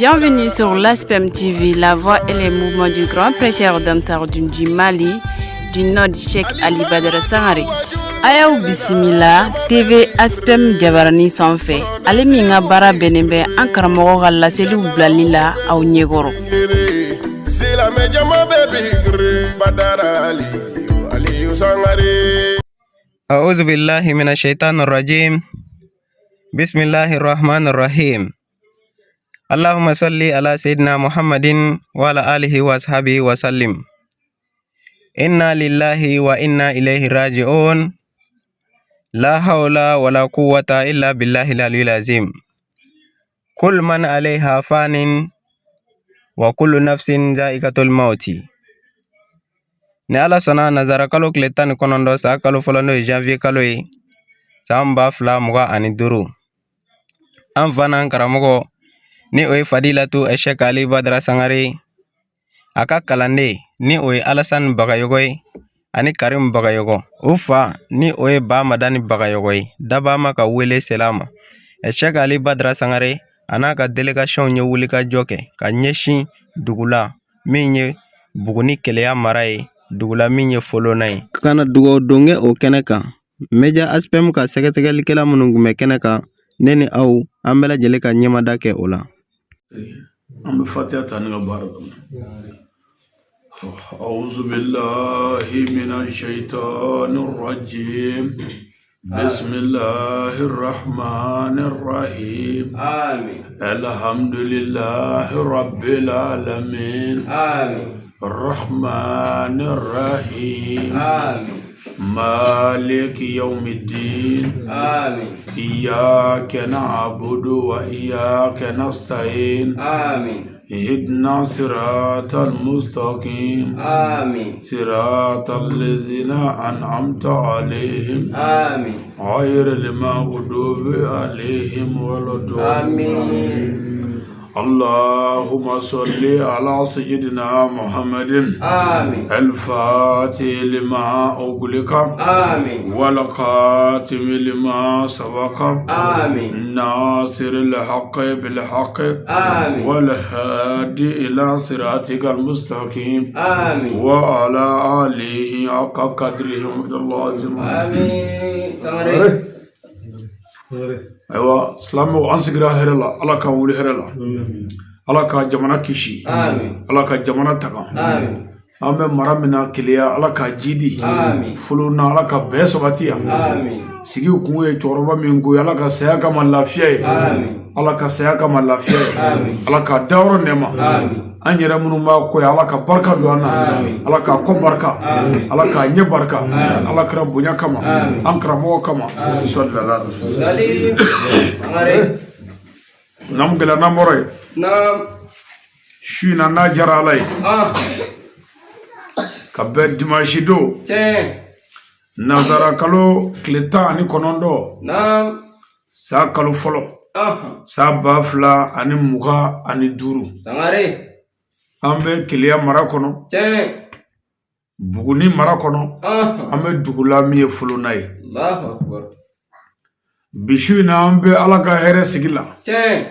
Bienvenue sur l'ASPEM TV, la voix et les mouvements du grand prêcheur d'Ansarudine du Mali, du nom de Cheikh Ali Badara Sangare. A y'aw bisimila TV ASPEM jabarani sanfɛ, ale min ka baara bɛnnen bɛ an karamɔgɔ ka laseliw bilali la aw ɲɛkɔrɔ. Silamɛ jama bɛɛ bi girin Badara Aliyu Aliyu Sangare. أعوذ بالله من الشيطان الرجيم بسم الله الرحمن الرحيم اللهم صل على سيدنا محمد وعلى آله وصحبه وسلم إنا لله وإنا إليه راجعون لا حول ولا قوة إلا بالله العلي العظيم كل من عليها فان وكل نفس ذائقة الموت. Ni Ala sɔnna, nazara kalo tile 19, san kalo fɔlɔ, n'o ye janvier kalo ye, san 2025, an fa n'an karamɔgɔ, ni o ye Fadilatu Ɛsɛk Ali Badara Sangare, a ka kalanden, ni o ye Alasani Bagayɔgɔ ye, ani Karim Bagayɔgɔ, u fa, ni o ye Ba Madani Bagayɔgɔ ye, Dabama ka wele sela a ma. Ɛsɛk Ali Badara Sangare a n'a ka délégation ye wulikajɔ kɛ ka ɲɛsin dugu la min ye Buguni Keleya mara ye, dugu la min ye Folona ye, ka na dugawu don kɛ o kɛnɛ kan. Media ASPEM ka sɛgɛsɛgɛlikɛla minnu tun bɛ kɛnɛ kan, ne ni aw, an bɛɛ lajɛlen ka ɲɛmada kɛ o la. An bɛ Fatiha ta ni ka baara daminɛ. أعوذ بالله من الشيطان الرجيم بسم الله الرحمن الرحيم. آمين. الحمد لله رب العالمين. آمين. الرحمن الرحيم. آمين. مالك يوم الدين. آمين. إياك نعبد وإياك نستعين. آمين. اهدنا صراط المستقيم. آمين. صراط الذين أنعمت عليهم. آمين. غير المغضوب عليهم ولا الضالين. آمين. اللهم صل على سيدنا محمد. آمين. الفاتح لما أغلق. آمين. والخاتم لما سبق. آمين. ناصر الحق بالحق. آمين. والهادي إلى صراطك المستقيم. آمين. وعلى آله حق قدره ومقداره العظيم. آمين Sangare. Ayiwa silamɛw, an sigira hɛrɛ la, Ala ka wuli hɛrɛ la, Ala ka jamana kisi. آمين. Ala ka jamana taga. آمين. An bɛ mara min na, Keleya, Ala ka jidi. آمين. Folona, Ala ka bɛɛ sabati yan. آمين. Sigi kun ye cɛkɔrɔba min ko ye, Ala ka saya kama lafiya ye. آمين. Ala ka saya kama lafiya ye. آمين. Ala ka dayɔrɔ nɛɛma. آمين. An yɛrɛ minnu b'a kɔ ye, Ala ka barika don an na. آمين. Ala k'a kɔ barika. آمين. Ala k'a ɲɛ barika, Ala kɛra bonya kama. آمين. An karamɔgɔ kama, sɔlila. Salim Sangare. N'an gɛlɛya, n'an bɔra yen, نعم. su in na, n'a diyara Ala ye, آه. ka bɛn dimanche don, Tiɲɛ. Nazara kalo tile 19, نعم. san kalo fɔlɔ, آه. san 2025, Sangare. an bɛ Keleya mara kɔnɔ, Tiɲɛ. Buguni mara kɔnɔ, آه. an bɛ dugu la min ye Folona ye. الله أكبر. Bi su in na, an bɛ Ala ka hɛrɛ sigi la, Tiɲɛ.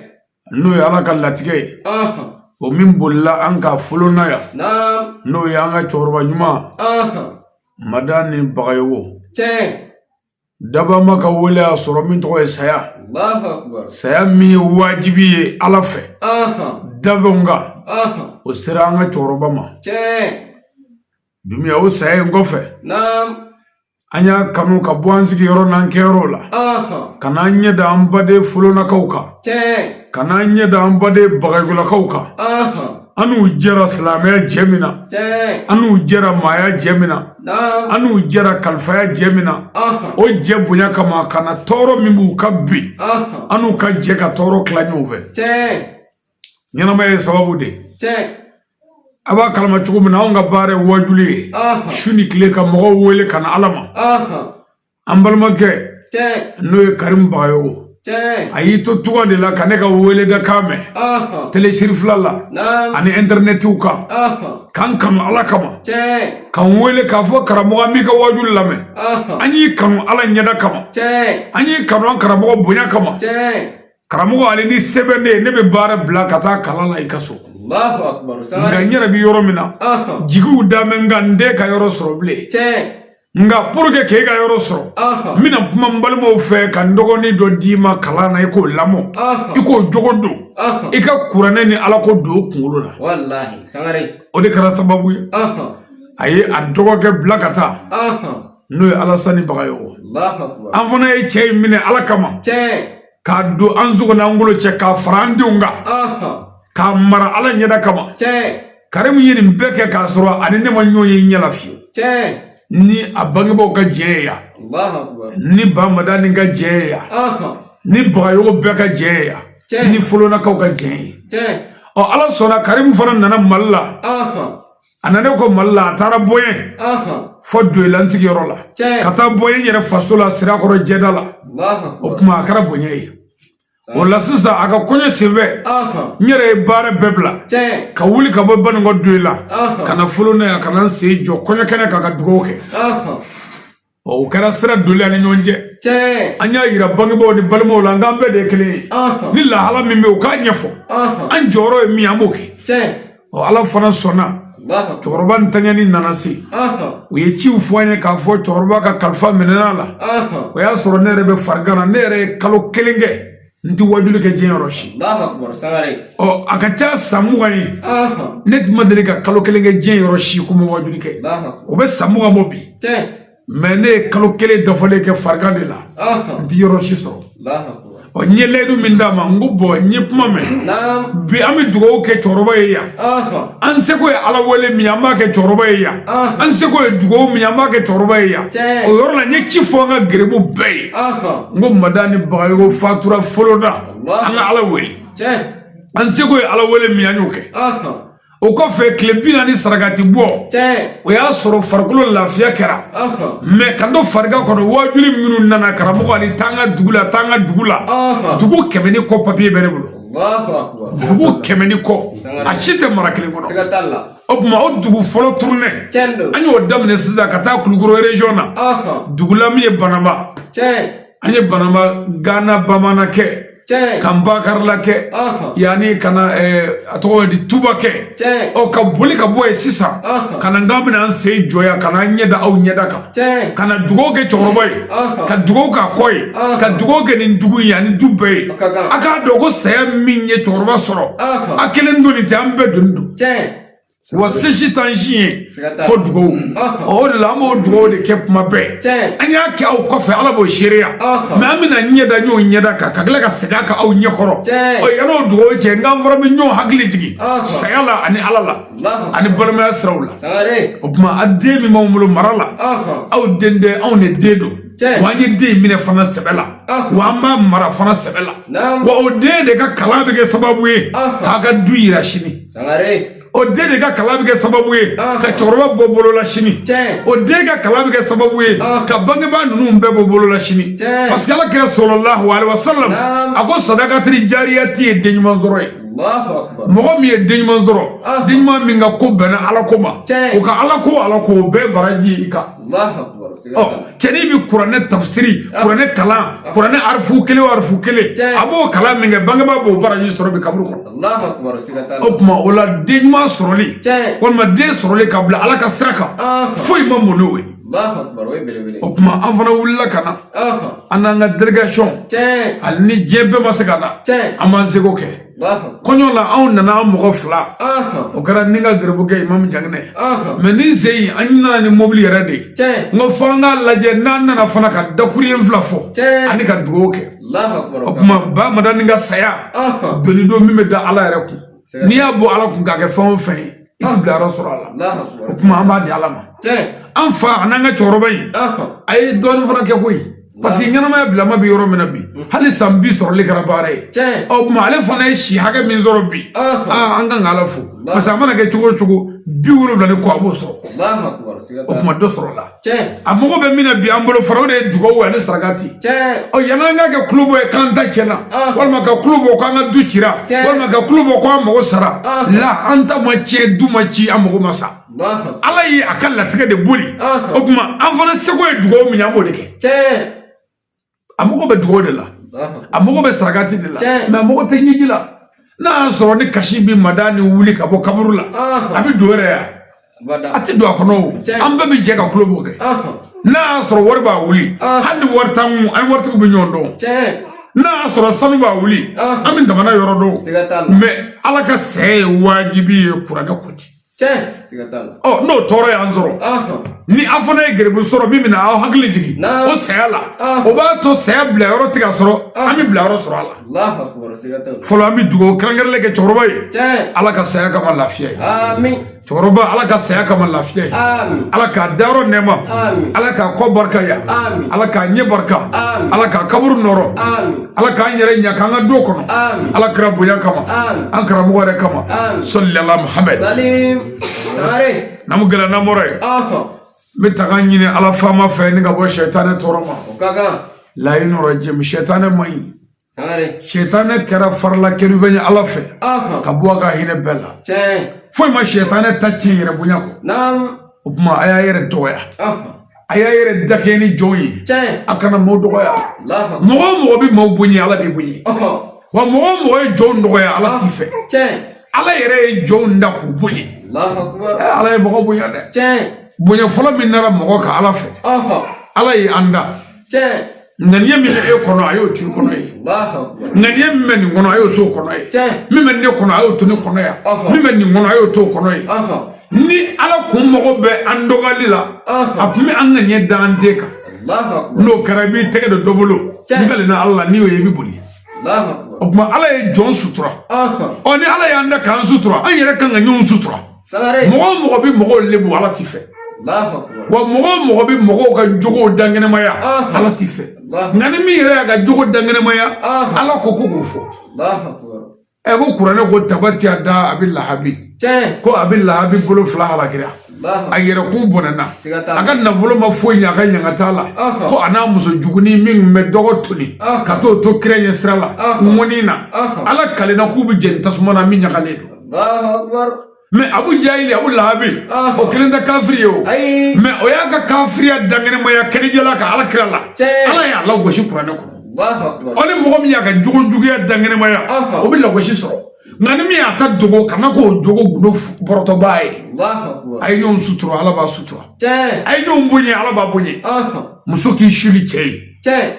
n'o ye Ala ka latigɛ ye, آه. o min bolila an ka Folona yan, نعم. n'o ye an ka cɛkɔrɔba ɲuman, آه. Madani Bagayogo, Tiɲɛ. Dabama ka wele y'a sɔrɔ, min tɔgɔ ye saya, الله أكبر. saya min ye wajibi ye Ala fɛ آه. dafɛnw kan, آه. o sera an ka cɛkɔrɔba ma. Tiɲɛ. Dumiya, o saya in kɔfɛ, نعم. an y'a kanu ka bɔ an sigiyɔrɔ n'an kɛyɔrɔw la, آه. ka n'an ɲɛ da an baden Folonakaw kan, Tiɲɛ. ka n'an ɲɛ da an baden Bagayɔgɔlakaw kan. آه. An n'u jɛra silamɛya jɛ min na, Tiɲɛ. an n'u jɛra maaya jɛ min na, نعم. an n'u jɛra kalifaya jɛ min na, آه. o jɛ bonya kama, ka na tɔɔrɔ min b'u kan bi, آه. an n'u ka jɛ ka tɔɔrɔ tila ɲɔgɔn fɛ. Tiɲɛ. Ɲɛnamaya ye sababu de ye. Tiɲɛ. A b'a kalama cogo min na, anw ka baara ye wajuli ye, آه. su ni tile, ka mɔgɔw wele ka na Ala ma. آه. An balimakɛ, Tiɲɛ. n'o ye Karim Bagayogo, Tiɲɛ. a y'i to tuga de la ka ne ka weleda kan mɛn آه. télé sirifila la نعم. ani intɛrɛnɛtiw kan, آه. k'an kanu Ala kama, Tiɲɛ. k'an wele k'a fɔ: "Karamɔgɔ, an b'i ka wajuli lamɛn. آه. An y'i kanu Ala ɲɛda kama. Tiɲɛ. An y'i kanu an karamɔgɔ bonya kama." Tiɲɛ. Karamɔgɔ Ali, ni se bɛ ne ye, ne bɛ baara bila ka taa kalan la i ka so. Allahu akbar. Nka Sangare. n yɛrɛ bɛ yɔrɔ min na, jigiw da bɛ n kan, n den ka yɔrɔ sɔrɔ bilen. Nka pour que k'e ka yɔrɔ sɔrɔ, n bɛna kuma n balimaw fɛ ka n dɔgɔnin dɔ d'i ma kalan na, i k'o lamɔ, i k'o jogo don, i ka kuranɛ ni alako don o kunkolo la. Wallahi Sangare. O de kɛra sababu ye, a ye a dɔgɔkɛ bila ka taa, n'o ye Alasani Bagayogo. Allahu akbar. An fana ye cɛ in minɛ Ala kama, k'a don an sogo n'an golo cɛ, k'a fara an denw kan, k'a mara Ala ɲɛda kama. Karimu ye nin bɛɛ kɛ k'a sɔrɔ ani ne ma ɲɔgɔn ye ɲɛ la fiyewu. Ni a bangebaaw ka jɛ ye yan, Allahu akbar. ni Ba Madani ka jɛ ye yan, ni Bagayogo bɛɛ ka jɛ ye yan, ni Folonakaw ka jɛ ye. Ɔ, Ala sɔnna, Karimu fana nana Mali la. A nana ko Mali la, a taara Bɔɲɛ fɔ Doyila n sigiyɔrɔ la, ka taa Bɔɲɛ n yɛrɛ faso la, Sirakɔrɔ jɛda la. Allahu O akbar. tuma a kɛra bonya ye o la. Sisan a ka kɔɲɔ senfɛ, n yɛrɛ ye baara bɛɛ bila ka wuli ka bɔ Baninkɔ Doyila ka na Folona yan, ka na n sen jɔ kɔɲɔ kɛnɛ kan ka dugawu kɛ. Ɔ, o kɛra sira doli an ni ɲɔgɔn cɛ. An y'a yira bangebaaw ni balimaw la, n k'an bɛɛ de ye kelen ye. Ni lahala min bɛ yen, u k'a ɲɛfɔ. An jɔyɔrɔ ye min ye, an b'o kɛ. Ɔ, Ala fana sɔnna. Allahu akbar. Cɛkɔrɔba ntanyani nana se, u ye ciw fɔ an ye k'a fɔ cɛkɔrɔba ka kalifa minɛna la. O y'a sɔrɔ ne yɛrɛ bɛ farigan na. Ne yɛrɛ ye kalo 1 kɛ, n tɛ wajuli kɛ diɲɛ yɔrɔ si. Allahu akbar Sangare. Ɔ, a ka ca san 20 ye, ne tun ma deli ka kalo 1 kɛ diɲɛ yɔrɔ si ko n ma wajuli kɛ. Allahu akbar. O bɛ san 20 bɔ bi. Mais ne ye kalo 1 dafalen kɛ farigan de la, n tɛ yɔrɔ si sɔrɔ. Allahu akbar. Ɔ, n ye layidu min d'a ma, n ko bɔn, n ye kuma mɛn. Bi an bɛ dugawu kɛ cɛkɔrɔba ye yan. An seko ye Ala wele min ye, an b'a kɛ cɛkɔrɔba ye yan. An seko ye dugawu min ye, an b'a kɛ cɛkɔrɔba ye yan. O yɔrɔ la, n ye ci fɔ an ka geribu bɛɛ ye. N ko Madani Bagayogo fatura Folona, an ka Ala wele. An seko ye Ala wele min ye, an y'o kɛ. O kɔfɛ, tile 40 sarakati bɔ, o y'a sɔrɔ farikolo lafiya kɛra. Mais ka to farigan kɔnɔ, wajuli minnu nana, karamɔgɔ Ali, taa n ka dugu la, taa n ka dugu la, dugu 100 ni kɔ papiye bɛ ne bolo. Allahu akbar. Dugu 100 ni kɔ, a si tɛ mara kelen kɔnɔ. Siga t'a la. O tuma, o dugu fɔlɔ tournée, an y'o daminɛ sisan ka taa Kulukoro région na, dugu la min ye Banamba. An ye Banamba, Gana, Bamanan kɛ, ka Nbakarila kɛ, yanni ka na a tɔgɔ ye di, Tuba kɛ. Ɔ, ka boli ka bɔ yen sisan, ka na n k'an bɛna an sen jɔ yan, ka na an ɲɛ da aw ɲɛda kan, ka na dugawu kɛ cɛkɔrɔba ye, ka dugawu k'a kɔ ye, ka dugawu kɛ nin dugu in ye ani du bɛɛ ye. A ka kan. A k'a dɔn ko saya min ye cɛkɔrɔba sɔrɔ, a kelen doni tɛ, an bɛɛ doni don. Wa sesi t'an si ye Siga t'a la. fo dugawu. Ɔ, o de la an b'o dugawu de kɛ kuma bɛɛ. An y'a kɛ aw kɔfɛ, Ala b'o seereya. Mais an bɛna ɲɛ da ɲɔgɔn ɲɛda kan, ka tila ka segin a kan aw ɲɛ kɔrɔ. Ɔ, yan'o dugawu cɛ, n k'an fana bɛ ɲɔgɔn hakili jigin saya la ani Ala la Allahu ani balimaya siraw la. Sangare. O tuma, a den min b'anw bolo mara la, aw den tɛ, anw de den don. Wa an ye den in minɛ fana sɛbɛ la, wa an b'a mara fana sɛbɛ la. Wa o den de ka kalan bɛ kɛ sababu ye k'a ka du yira sini. Sangare. O den de ka kalan bɛ kɛ sababu ye ka cɛkɔrɔba bɔ bolo la sini. O den ka kalan bɛ kɛ sababu ye ka bangebaa ninnu bɛɛ bɔ bolo la sini. Parce que Ala kira sallallahu alaihi wasallam, a ko sadakatiri jariyati ye den ɲuman sɔrɔ ye. Allahu akbar. Mɔgɔ min ye den ɲuman sɔrɔ, den ɲuman min ka ko bɛnna Ala ko ma, o ka Ala ko, Ala ko, o bɛɛ baraji i kan. Allahu akbar. Siga Ɔ, t'a la. cɛnin bɛ kuranɛ tafsiri, kuranɛ kalan, kuranɛ arifu kelen o arifu kelen, a b'o kalan min kɛ, bangebaa b'o baraji sɔrɔ bi kaburu kɔnɔ. Allahu akbar. Siga t'a la. O tuma, o la den ɲuman sɔrɔli, walima den sɔrɔli ka bila Ala ka sira kan, foyi ma mun n'o ye. Allahu akbar. O ye belebele. O tuma, an fana wulila ka na, an n'an ka délégation, hali ni diɲɛ bɛɛ ma se ka na, an b'an seko kɛ. Allahu akbar. Kɔɲɔ la, anw nana, an mɔgɔ 2, o kɛra ni n ka garibukɛ Imamu Janginɛ. Mais ni sen in, an nana ni mobili yɛrɛ de ye. N ko fo an k'a lajɛ, n'an nana fana ka dakuruɲɛ 2 fɔ ani ka dugawu kɛ. Allahu akbar. O tuma, Ba Madani ka saya, doni don min bɛ da Ala yɛrɛ kun. N'i y'a bɔ Ala kun k'a kɛ fɛn o fɛn ye, i tɛ bila yɔrɔ sɔrɔ a la. Allahu akbar. O tuma, an b'a di Ala ma. An fa an'an ka cɛkɔrɔba in, a ye dɔɔnin fana kɛ koyi, parce que ɲɛnamaya bilama bɛ yɔrɔ min na bi, hali san 30 sɔrɔli kɛra baara ye. Ɔ tuma, ale fana ye si hakɛ min sɔrɔ bi, aa, an kan ka Ala fo, parce que a mana kɛ cogo o cogo, 70 ni kɔ, a b'o sɔrɔ. Allahu akbar. Siga O t'a la. tuma, dɔ sɔrɔ la. A mago bɛ min na bi an bolo fara, o de ye dugawu ani sarakati. Ɔ, yanni an ka kɛ kulo bɔ ye k'an ta tiɲɛna, walima ka kulo bɔ k'an ka du cira, walima ka kulo bɔ k'an mago sara la, an ta ma tiɲɛ, du ma ci, an mago ma sa. Allahu akbar. Ala ye a ka latigɛ de boli. O tuma, an fana seko ye dugawu min ye, an b'o de kɛ. A mago bɛ dugawu de la. A mago bɛ sarakati de la, mais a mago tɛ ɲɛji la. N'a y'a sɔrɔ ni kasi bɛ Madani wuli ka bɔ kaburu la, a bɛ don yɛrɛ ya? A tɛ don a kɔnɔ o. An bɛɛ bɛ jɛ ka tulo b'o kɛ. N'a y'a sɔrɔ wari b'a wuli, hali ni wari t'an kun, an ni waritigiw bɛ ɲɔgɔn dɔn. N'a y'a sɔrɔ sanu b'a wuli, an bɛ jamana yɔrɔ dɔn. Mais Ala ka saya ye wajibi ye, kuranɛ ko ten. Ɔ n'o tɔɔrɔ y'an sɔrɔ, ni aw fana ye garibu sɔrɔ min bɛna aw hakili jigin o saya la, o b'a to saya bila yɔrɔ tɛ ka sɔrɔ, an bɛ bila yɔrɔ sɔrɔ a la. Fɔlɔ, an bɛ dugawu kɛrɛnkɛrɛnlen kɛ cɛkɔrɔba ye, Ala ka saya kama lafiya ye. Cɛkɔrɔba, Ala ka saya kama lafiya ye. Ala k'a dayɔrɔ nɛɛma, Ala k'a kɔ barika ya, Ala k'a ɲɛ barika, Ala k'a kaburu nɔrɔ, Ala k'an yɛrɛ ɲa k'an ka du kɔnɔ, Ala kira bonya kama, an karamɔgɔ yɛrɛ kama, sɔli ala Muhammed. N'an gɛlɛn, n'an bɔra yen, n bɛ taga ɲini Ala faama fɛ ni ka bɔ sɛtanɛ tɔɔrɔ ma. Layi rajim, sɛtanɛ man ɲi. Sɛtanɛ kɛra farila kerubɛn ye Ala fɛ ka bɔ a ka hinɛ bɛɛ la. Foyi ma sɛtanɛ ta tiɲɛ yɛrɛ bonya kɔ. O tuma, a y'a yɛrɛ dɔgɔya, a y'a yɛrɛ dakɛ ni jɔn ye, a kana maaw dɔgɔya. Mɔgɔ o mɔgɔ bɛ maaw bonya, Ala b'i bonya. Wa mɔgɔ o mɔgɔ ye jɔnw dɔgɔya, Ala t'i fɛ. Ala yɛrɛ ye jɔnw da k'u bonya. Ala ye mɔgɔ bonya dɛ. Bonya fɔlɔ min nana mɔgɔ kan Ala fɛ, Ala ye an da. Ŋaniya min bɛ e kɔnɔ, a y'o to i kɔnɔ ye. Ŋaniya min bɛ nin kɔnɔ, a y'o to o kɔnɔ ye. Min bɛ ne kɔnɔ, a y'o to ne kɔnɔ yan. Min bɛ nin kɔnɔ, a y'o to o kɔnɔ ye. Ni Ala kun mago bɛ an dɔgɔyali la, a tun bɛ an ŋaniya da an den kan. N'o kɛra, i b'i tɛgɛ don dɔ bolo, n kalenna Ala la, n'i y'o ye, i bɛ boli. O tuma, Ala ye jɔn sutura. Ɔ ni Ala y'an da k'an sutura, an yɛrɛ kan ka ɲɔgɔn sutura. Mɔgɔ o mɔgɔ bɛ mɔgɔw lebu, Ala t'i fɛ. Wa mɔgɔ o mɔgɔ bɛ mɔgɔw ka jogow dankɛnɛmaya, Ala t'i fɛ. Nka ni min yɛrɛ y'a ka jogo dankɛnɛmaya, Ala ko ko k'o fɔ. Ɛ ko kuranɛ ko tabati yada abi lahabi, ko abi lahabi bolo fila halakira, a yɛrɛkun bɔnɛna, a ka nafolo ma foyi ɲɛ, a ka ɲangata la, ko a n'a muso jugunin min tun bɛ dɔgɔ toli ka t'o to kira ɲɛ sira la ŋɔni na, Ala kalenna k'u bɛ jeni tasuma na min ɲagalen don. Mais Abu Jahili, Abu Lahabi, o kelen tɛ kafiri ye o, mais o y'a ka kafiriya dankɛnɛmaya kɛnɛjɛla ka Ala kira la, Ala y'a lagosi kuranɛ kɔnɔ. Ɔ ni mɔgɔ min y'a ka jogo juguya dankɛnɛmaya, o bɛ lagosi sɔrɔ. Nka ni min y'a ta dogo, kana k'o jogo gundo bɔrɔtɔbaa ye. A ye ɲɔgɔn sutura, Ala b'a sutura. A ye ɲɔgɔn bonya, Ala b'a bonya. Muso k'i suli cɛ ye,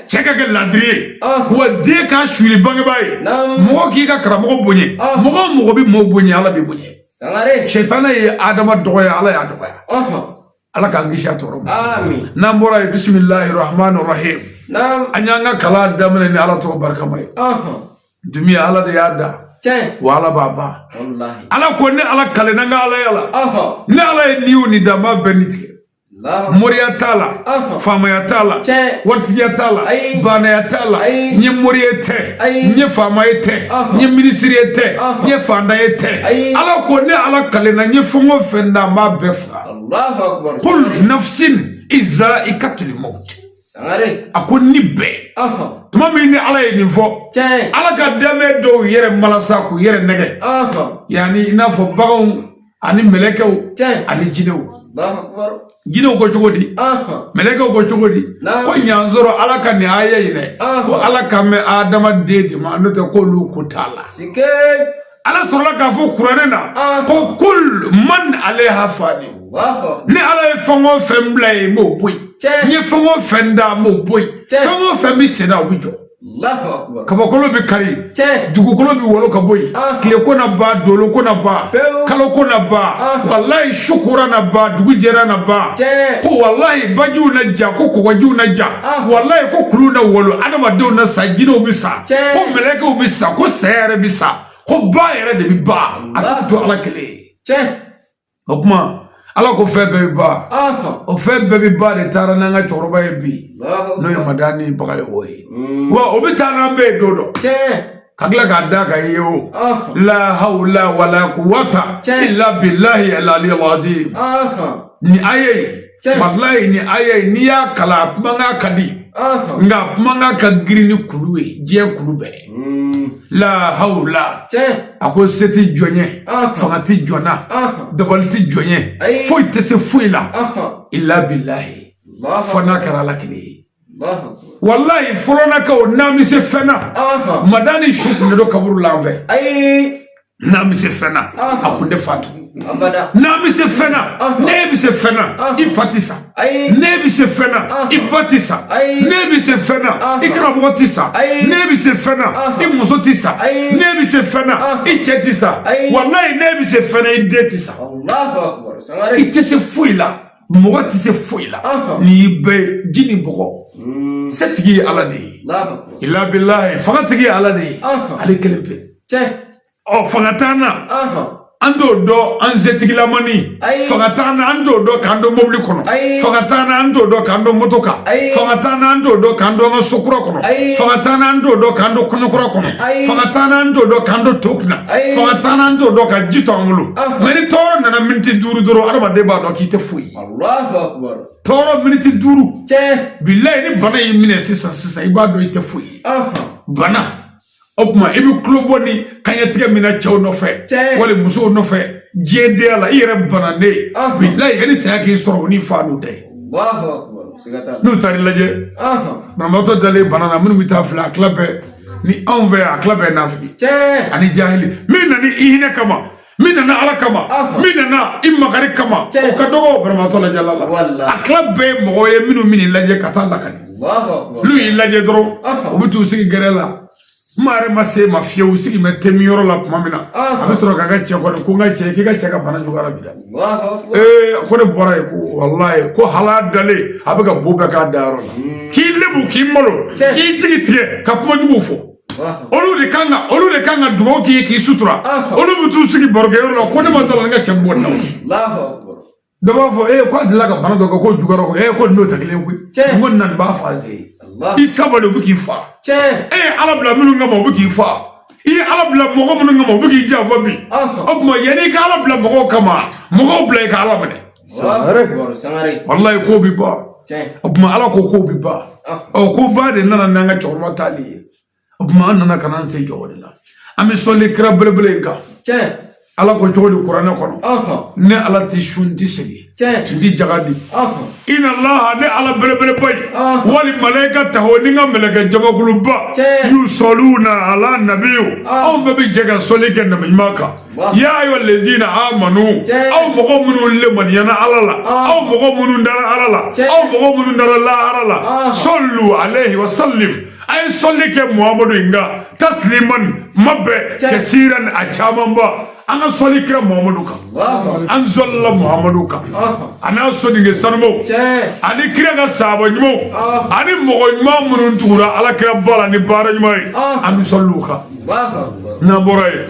cɛ ka kɛ ladiri ye, wa den k'a suli bangebaa ye. Mɔgɔ k'i ka karamɔgɔ bonya. Mɔgɔ o mɔgɔ bɛ mɔgɔw bonya, Ala b'i bonya. Sɛtanɛ ye Adama dɔgɔya, Ala y'a dɔgɔya. Ala k'an kisi a tɔɔrɔ ma. N'an bɔra yen, bisimilahi rahmani rahim, an y'an ka kalan daminɛ ni Ala tɔgɔ barikama ye. Dumiya, Ala de y'a da, wa Ala b'a ban. Ala ko ne Ala kalenna n ka Alaya la, ne Ala ye ni o ni da, n b'a bɛɛ ni tigɛ. Moriya t'a la, faamaya t'a la, waritigiya t'a la, baanaya t'a la. N ye mori ye tɛ, n ye faama ye tɛ, n ye minisiri ye tɛ, n ye fantan ye tɛ. Ala ko ne Ala kalenna, n ye fɛn o fɛn da, n b'a bɛɛ faga. Kul nafsin izaikatul maut. A ko ni bɛɛ tuma min ni Ala ye nin fɔ, Ala ka danfɛn dɔw yɛrɛ malasa k'u yɛrɛ nɛgɛ, yanni i n'a fɔ baganw ani mɛlɛkɛw ani jinɛw. Jinɛw ko cogo di? Mɛlɛkɛw ko cogo di? Ko ɲan sɔrɔ Ala ka nin aya in dɛ, ko Ala kan bɛ adamaden de ma, n'o tɛ k'olu ko t'a la. Ala sɔrɔla k'a fɔ kuranɛ na ko kul man aleha fani. Ni Ala ye fɛn o fɛn bila yen, n b'o bɔ yen. N ye fɛn o fɛn da, n b'o bɔ yen. Fɛn o fɛn bɛ senna, o bɛ jɔ. Kabakolo bɛ kari, dugukolo bɛ wolo ka bɔ yen, tile ko na ban, dolo ko na ban, kalo ko na ban, walayi su kora na ban, dugu jɛra na ban, ko walayi bajiw na ja, ko kɔgɔjiw na ja, walayi ko kulu na wolo, adamadenw na sa, jinɛw bɛ sa, ko mɛlɛkɛw bɛ sa, ko saya yɛrɛ bɛ sa, ko ba yɛrɛ de bɛ ban, a tɛ to Ala kelen ye. O tuma, Ala ko fɛn bɛɛ bɛ ban. O fɛn bɛɛ bɛ ban de taara n'an ka cɛkɔrɔba ye bi, n'o ye Madani Bagayogo ye. Wa o bɛ taa n'an bɛɛ ye don dɔ, ka tila k'a da ka ye o la hawla wala quwwata illa billahi al-aliyyil azim. Nin aya in, walayi nin aya in, n'i y'a kalan, a kumakan ka di, nka a kumakan ka girin ni kulu ye, diɲɛ kulu bɛɛ. La hawla, a ko se tɛ jɔn ye, fanga tɛ jɔn na, dabali tɛ jɔn ye, foyi tɛ se foyi la, illa billahi, fo n'a kɛra Ala kelen ye. Walayi, fɔlɔnakaw, n'an bɛ se fɛn na, Madani su kun tɛ don kaburu la an fɛ. N'an bɛ se fɛn na, a kun tɛ fatu. N'an bɛ se fɛn na, ne bɛ se fɛn na, i fa tɛ sa. Ne bɛ se fɛn na, i ba tɛ sa. Ne bɛ se fɛn na, i karamɔgɔ tɛ sa. Ne bɛ se fɛn na, i muso tɛ sa. Ne bɛ se fɛn na, i cɛ tɛ sa. Walayi, ne bɛ se fɛn na, i den tɛ sa. I tɛ se foyi la, mɔgɔ tɛ se foyi la n'i bɛ ji ni bɔgɔ. Setigi ye Ala de ye, ila bilahi, fangatigi ye Ala de ye, ale kelen pe. Ɔ, fanga t'an na, an t'o dɔn an setigilamani. Fanga t'an na, an t'o dɔn k'an don mobili kɔnɔ. Fanga t'an na, an t'o dɔn k'an don moto kan. Fanga t'an na, an t'o dɔn k'an don an ka so kura kɔnɔ. Fanga t'an na, an t'o dɔn k'an don kɔɲɔ kura kɔnɔ. Fanga t'an na, an t'o dɔn k'an don to kunna. Fanga t'an na, an t'o dɔn ka ji to an bolo. Mɛ ni tɔɔrɔ nana miniti 5 dɔrɔn, adamaden b'a dɔn k'i tɛ foyi ye. Tɔɔrɔ miniti 5, bilayi, ni bana y'i minɛ sisan sisan, i b'a dɔn i tɛ foyi ye. Bana o tuma, i bɛ tulo bɔ ni kaɲɛtigɛ min na cɛw nɔfɛ wali musow nɔfɛ diɲɛ denya la, i yɛrɛ bananen ye. Bilayi, yanni saya k'i sɔrɔ, o ni fa n'u da ye. N'u taar'i lajɛ, banabaatɔ dalen bana na, minnu bɛ taa filɛ, a tila bɛɛ ni anw fɛ yan, a tila bɛɛ nafigi ani jahili. Min nana i hinɛ kama, min nana Ala kama, min nana i makari kama, o ka dɔgɔ banabaatɔ lajɛla la. A tila bɛɛ ye mɔgɔ ye minnu bɛ n'i lajɛ ka taa lakali. N'u y'i lajɛ dɔrɔn, u bɛ t'u sigi gɛrɛ la. Kuma yɛrɛ ma se ma fiyewu, sigi bɛ temi yɔrɔ la tuma min na, a bɛ sɔrɔ k'a ka cɛ kɔni ko n ka cɛ, k'i ka cɛ ka bana juguyara bi dɛ. Ee, ko ne bɔra yen ko walayi, ko hala dalen a bɛ ka bo bɛɛ k'a dayɔrɔ la, k'i lebu, k'i malo, k'i jigi tigɛ, ka kuma juguw fɔ. Olu de kan ka dugawu k'i ye k'i sutura. Olu bɛ t'u sigi barokɛyɔrɔ la ko ne ma dala n ka cɛ bɔ nin na. Dɔ b'a fɔ ee, ko a delila ka bana dɔ kɛ, ko juguyara, ko ee, ko n'o tɛ kelen ye koyi. N ko nin b'a fa ye. I sabali, u bɛ k'i fa. E ye Ala bila minnu kama, u bɛ k'i fa. I ye Ala bila mɔgɔ minnu kama, u bɛ k'i janfa bi. O tuma, yanni i ka Ala bila mɔgɔw kama, mɔgɔw bila i ka Ala minɛ. Walayi, ko bi ban. O tuma, Ala ko ko bi ban. Ɔ, ko ba de nana n'an ka cɛkɔrɔba taali ye. O tuma, an nana ka na an sen jɔ o de la. An bɛ sɔli kira belebele in kan. Ala ko cogo di kuranɛ kɔnɔ? Ne Ala ti sun, ti segin, n ti jaga di. Ina laha, ne Ala belebeleba ye, wali malayika taho ni n ka mɛlɛkɛ jamakuluba, yusɔluna ala nabiyu, anw bɛɛ bɛ jɛ ka sɔli kɛ nabi ɲuman kan. Ya ayiwa lezina amanu, aw mɔgɔ minnu lemaniyana Ala la, aw mɔgɔ minnu dara Ala la, aw mɔgɔ minnu dara lahara la, sɔlu alayhi wa sallim, a ye sɔli kɛ Muhamadu in kan, tasliman, kuma bɛɛ, kɛsiran, a camanba. An ka sɔli kira Muhamadu kan, an sɔlila Muhamadu kan, a n'a soninke sanumaw, ani kira ka sahaba ɲumanw, ani mɔgɔ ɲuman minnu tugura Ala kira ba la ni baara ɲuman ye, an bɛ sɔli u kan. N'an bɔra yen,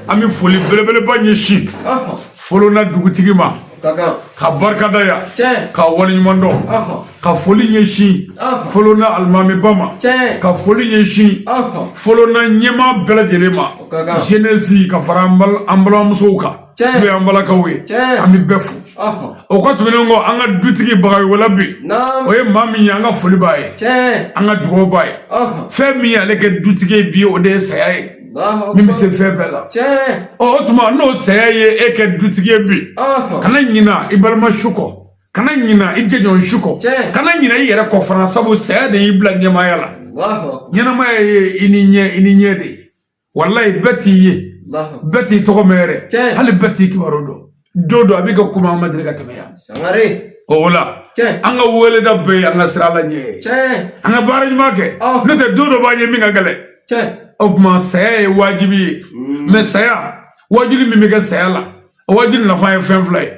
an bɛ foli belebeleba ɲɛsin Folona dugutigi ma, ka barika da yan, ka waleɲuman dɔn, ka foli ɲɛsin Folona alimamiba ma, ka foli ɲɛsin Folona ɲɛmaa bɛɛ lajɛlen ma, jeunesse ka fara an balimamusow kan, n'o y'an balakaw ye, an bɛ bɛɛ fo. O ka tɛmɛnen kɔ, an ka dutigi Bagayogo bi, o ye maa min ye, an ka foli b'a ye, an ka dugawu b'a ye. Fɛn min y'ale kɛ dutigi ye bi, o de ye saya ye min bɛ se fɛn bɛɛ la. Ɔ, o tuma, n'o saya ye e kɛ dutigi ye bi, kana ɲina i balima su kɔ, kana ɲina i jɛɲɔgɔn su kɔ, kana ɲina i yɛrɛ kɔ fana, sabu saya de y'i bila ɲɛmaaya la. Ɲɛnamaya ye i ni ɲɛ, i ni ɲɛ de ye. Walayi, bɛɛ t'i ye, bɛɛ t'i tɔgɔ mɛn yɛrɛ, hali bɛɛ t'i kibaru dɔn. Don dɔ a b'i ka kuma ma deli ka tɛmɛ yan. O la, an ka weleda bɛɛ ye an ka sira Ala ɲɛ ye, an ka baara ɲuman kɛ, n'o tɛ don dɔ b'an ye min ka gɛlɛn. O tuma, saya ye wajibi ye. Mɛ saya wajuli min bɛ kɛ saya la, o wajuli nafa ye fɛn fila ye.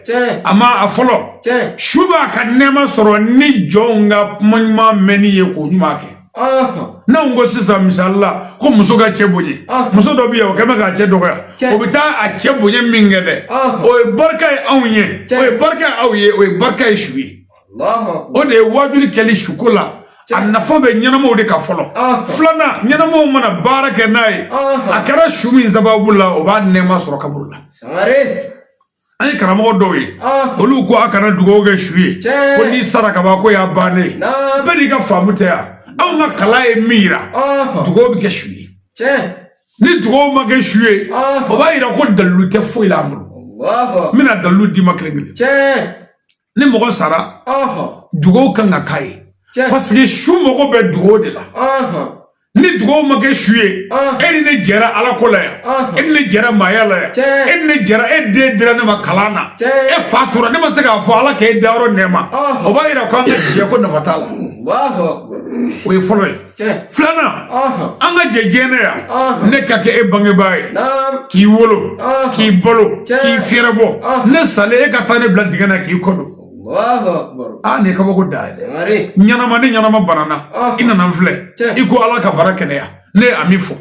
A ma a fɔlɔ, su b'a ka nɛɛma sɔrɔ ni jɔnw ka kuma ɲuman mɛnni ye k'o ɲuman kɛ. N'anw ko sisan misali la ko muso ka cɛ bonya, muso dɔ bɛ yen, o kɛlen bɛ k'a cɛ dɔgɔya, o bɛ taa a cɛ bonya min kɛ dɛ, o ye barika ye anw ye, o ye barika ye aw ye, o ye barika ye su ye. O de ye wajuli kɛli suko la, a nafa bɛ ɲɛnamaw de kan fɔlɔ. Filanan, ɲɛnamaw mana baara kɛ n'a ye, a kɛra su min sababu la, o b'a nɛɛma sɔrɔ kaburu la. An ye karamɔgɔ dɔw ye, olu ko a kana dugawu kɛ su ye, ko n'i sara ka ban ko y'a bannen ye. Bɛɛ n'i ka faamu tɛ yan. Anw ka kalan ye min yira, dugawu bɛ kɛ su ye. Ni dugawu ma kɛ su ye, o b'a yira ko dalilu tɛ foyi la an bolo. N bɛna dalilu d'i ma kelen kelen. Ni mɔgɔ sara, dugawu kan ka k'a ye. Parce que su mago bɛ dugawu de la. Ni dugawu ma kɛ su ye, e ni ne jɛra Ala ko la yan, e ni ne jɛra maaya la yan, e ni ne jɛra, e den dira ne ma kalan na, e fa tora, ne ma se k'a fɔ Ala k'e dayɔrɔ nɛɛma, o b'a yira ko an ka jɛ ko nafa t'a la. O ye fɔlɔ ye. Filanan, an ka jɛ diɲɛ na yan, ne ka kɛ e bangebaa ye, k'i wolo, k'i balo, k'i fɛrɛbɔ, ne salen, e ka taa ne bila dingɛ na k'i kɔ don. Aa, nin ye kabako da ye. Ɲɛnama ni ɲɛnama banana, i nana n filɛ, i ko Ala ka bara kɛnɛya, ne ye ami fɔ.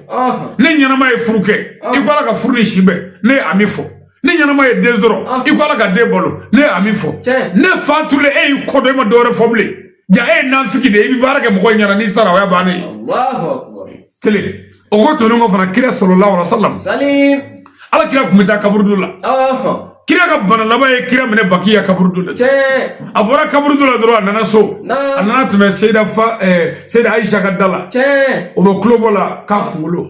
Ne ɲɛnama ye furu kɛ, i ko Ala ka furu ni si bɛn, ne ye ami fɔ. Ne ɲɛnama ye den sɔrɔ, i ko Ala ka den balo, ne ye ami fɔ. Ne fa tulen, e y'i kɔ don, e ma dɔwɛrɛ fɔ bilen. Ja e ye nafigi de ye, i bɛ baara kɛ mɔgɔ ɲɛna, n'i sara o y'a bannen ye. Kelen o ko tɛmɛnen kɔ fana, kira sallallahu alaihi wasallam, Ala kira tun bɛ taa kaburudo la. Kira ka bana laban ye kira minɛ Bakiya kaburudo la. A bɔra kaburudo la dɔrɔn, a nana so, a nana tɛmɛ Seyida fa Seyida Ayisa ka da la, o bɛ tulobɔ la k'a kunkolo.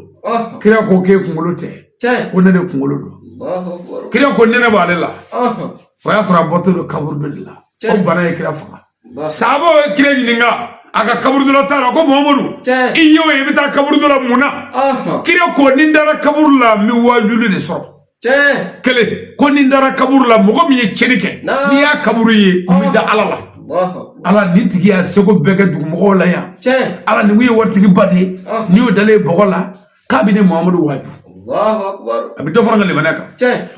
Kira ko k'e kunkolo tɛ, ko ne de kunkolo don. Kira ko nɛnɛ b'ale la, o y'a sɔrɔ a bɔtɔ don kaburudo de la. O bana ye kira faga. Sahabaw ye kira ɲininka a ka kaburudo la taa la, ko Muhamadu, i ye o ye, i bɛ taa kaburudo la mun na? Kira ko ni n dara kaburu la, n bɛ waajuli de sɔrɔ. Kelen ko ni n dara kaburu la, mɔgɔ min ye tiɲɛni kɛ, n'i y'a kaburu ye, n bɛ da Ala la. Ala, nin tigi y'a seko bɛɛ kɛ dugumɔgɔw la yan. Ala, nin kun ye waritigiba de ye, n'i y'o dalen bɔgɔ la, k'a bɛ ne Muhamadu waaju, a bɛ dɔ fara n ka limaniya kan.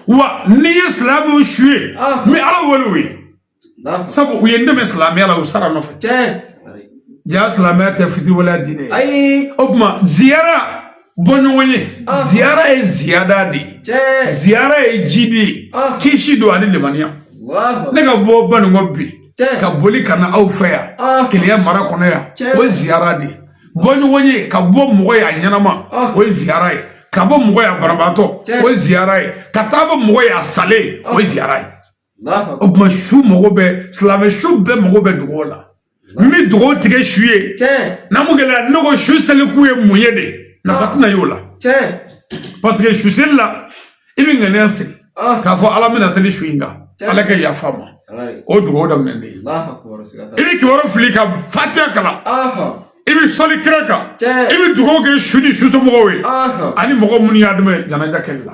Wa n'i ye silamɛw su ye, n bɛ Ala wele u ye, sabu u ye n dɛmɛ silamɛya la, u sara nɔfɛ. Ja silamɛya tɛ fitiriwaleya diinɛ ye. O tuma ziyara bɔ ɲɔgɔn ye, ziyara ye ziyada de ye, ziyara ye jidi ye, kisi don ani limaniya. Ne ka bɔ Banikɔ bi ka boli ka na aw fɛ yan Keleya mara kɔnɔ yan, o ye ziyara de ye. Bɔ ɲɔgɔn ye, ka bɔ mɔgɔ ye a ɲɛnama, o ye ziyara ye. Ka bɔ mɔgɔ ye a banabaatɔ, o ye ziyara ye. Ka taa bɔ mɔgɔ ye a salen, o ye ziyara ye. O tuma su mago bɛ, silamɛ su bɛɛ mago bɛ dugawu la. N bɛ dugawu tigɛ su ye n'a mun gɛlɛya, ne ko su selikun ye mun ye de, nafa tɛna y'o la. Parce que su seli la, i bɛ ŋaniya siri k'a fɔ Ala bɛna seli su in kan, Ala ka yafa ma, o dugawu daminɛ de ye. I bɛ kibaru fili ka fatiya kalan, i bɛ sɔli kira kan, i bɛ dugawu kɛ su ni su somɔgɔw ye ani mɔgɔ minnu y'a dɛmɛ janaja kɛli la,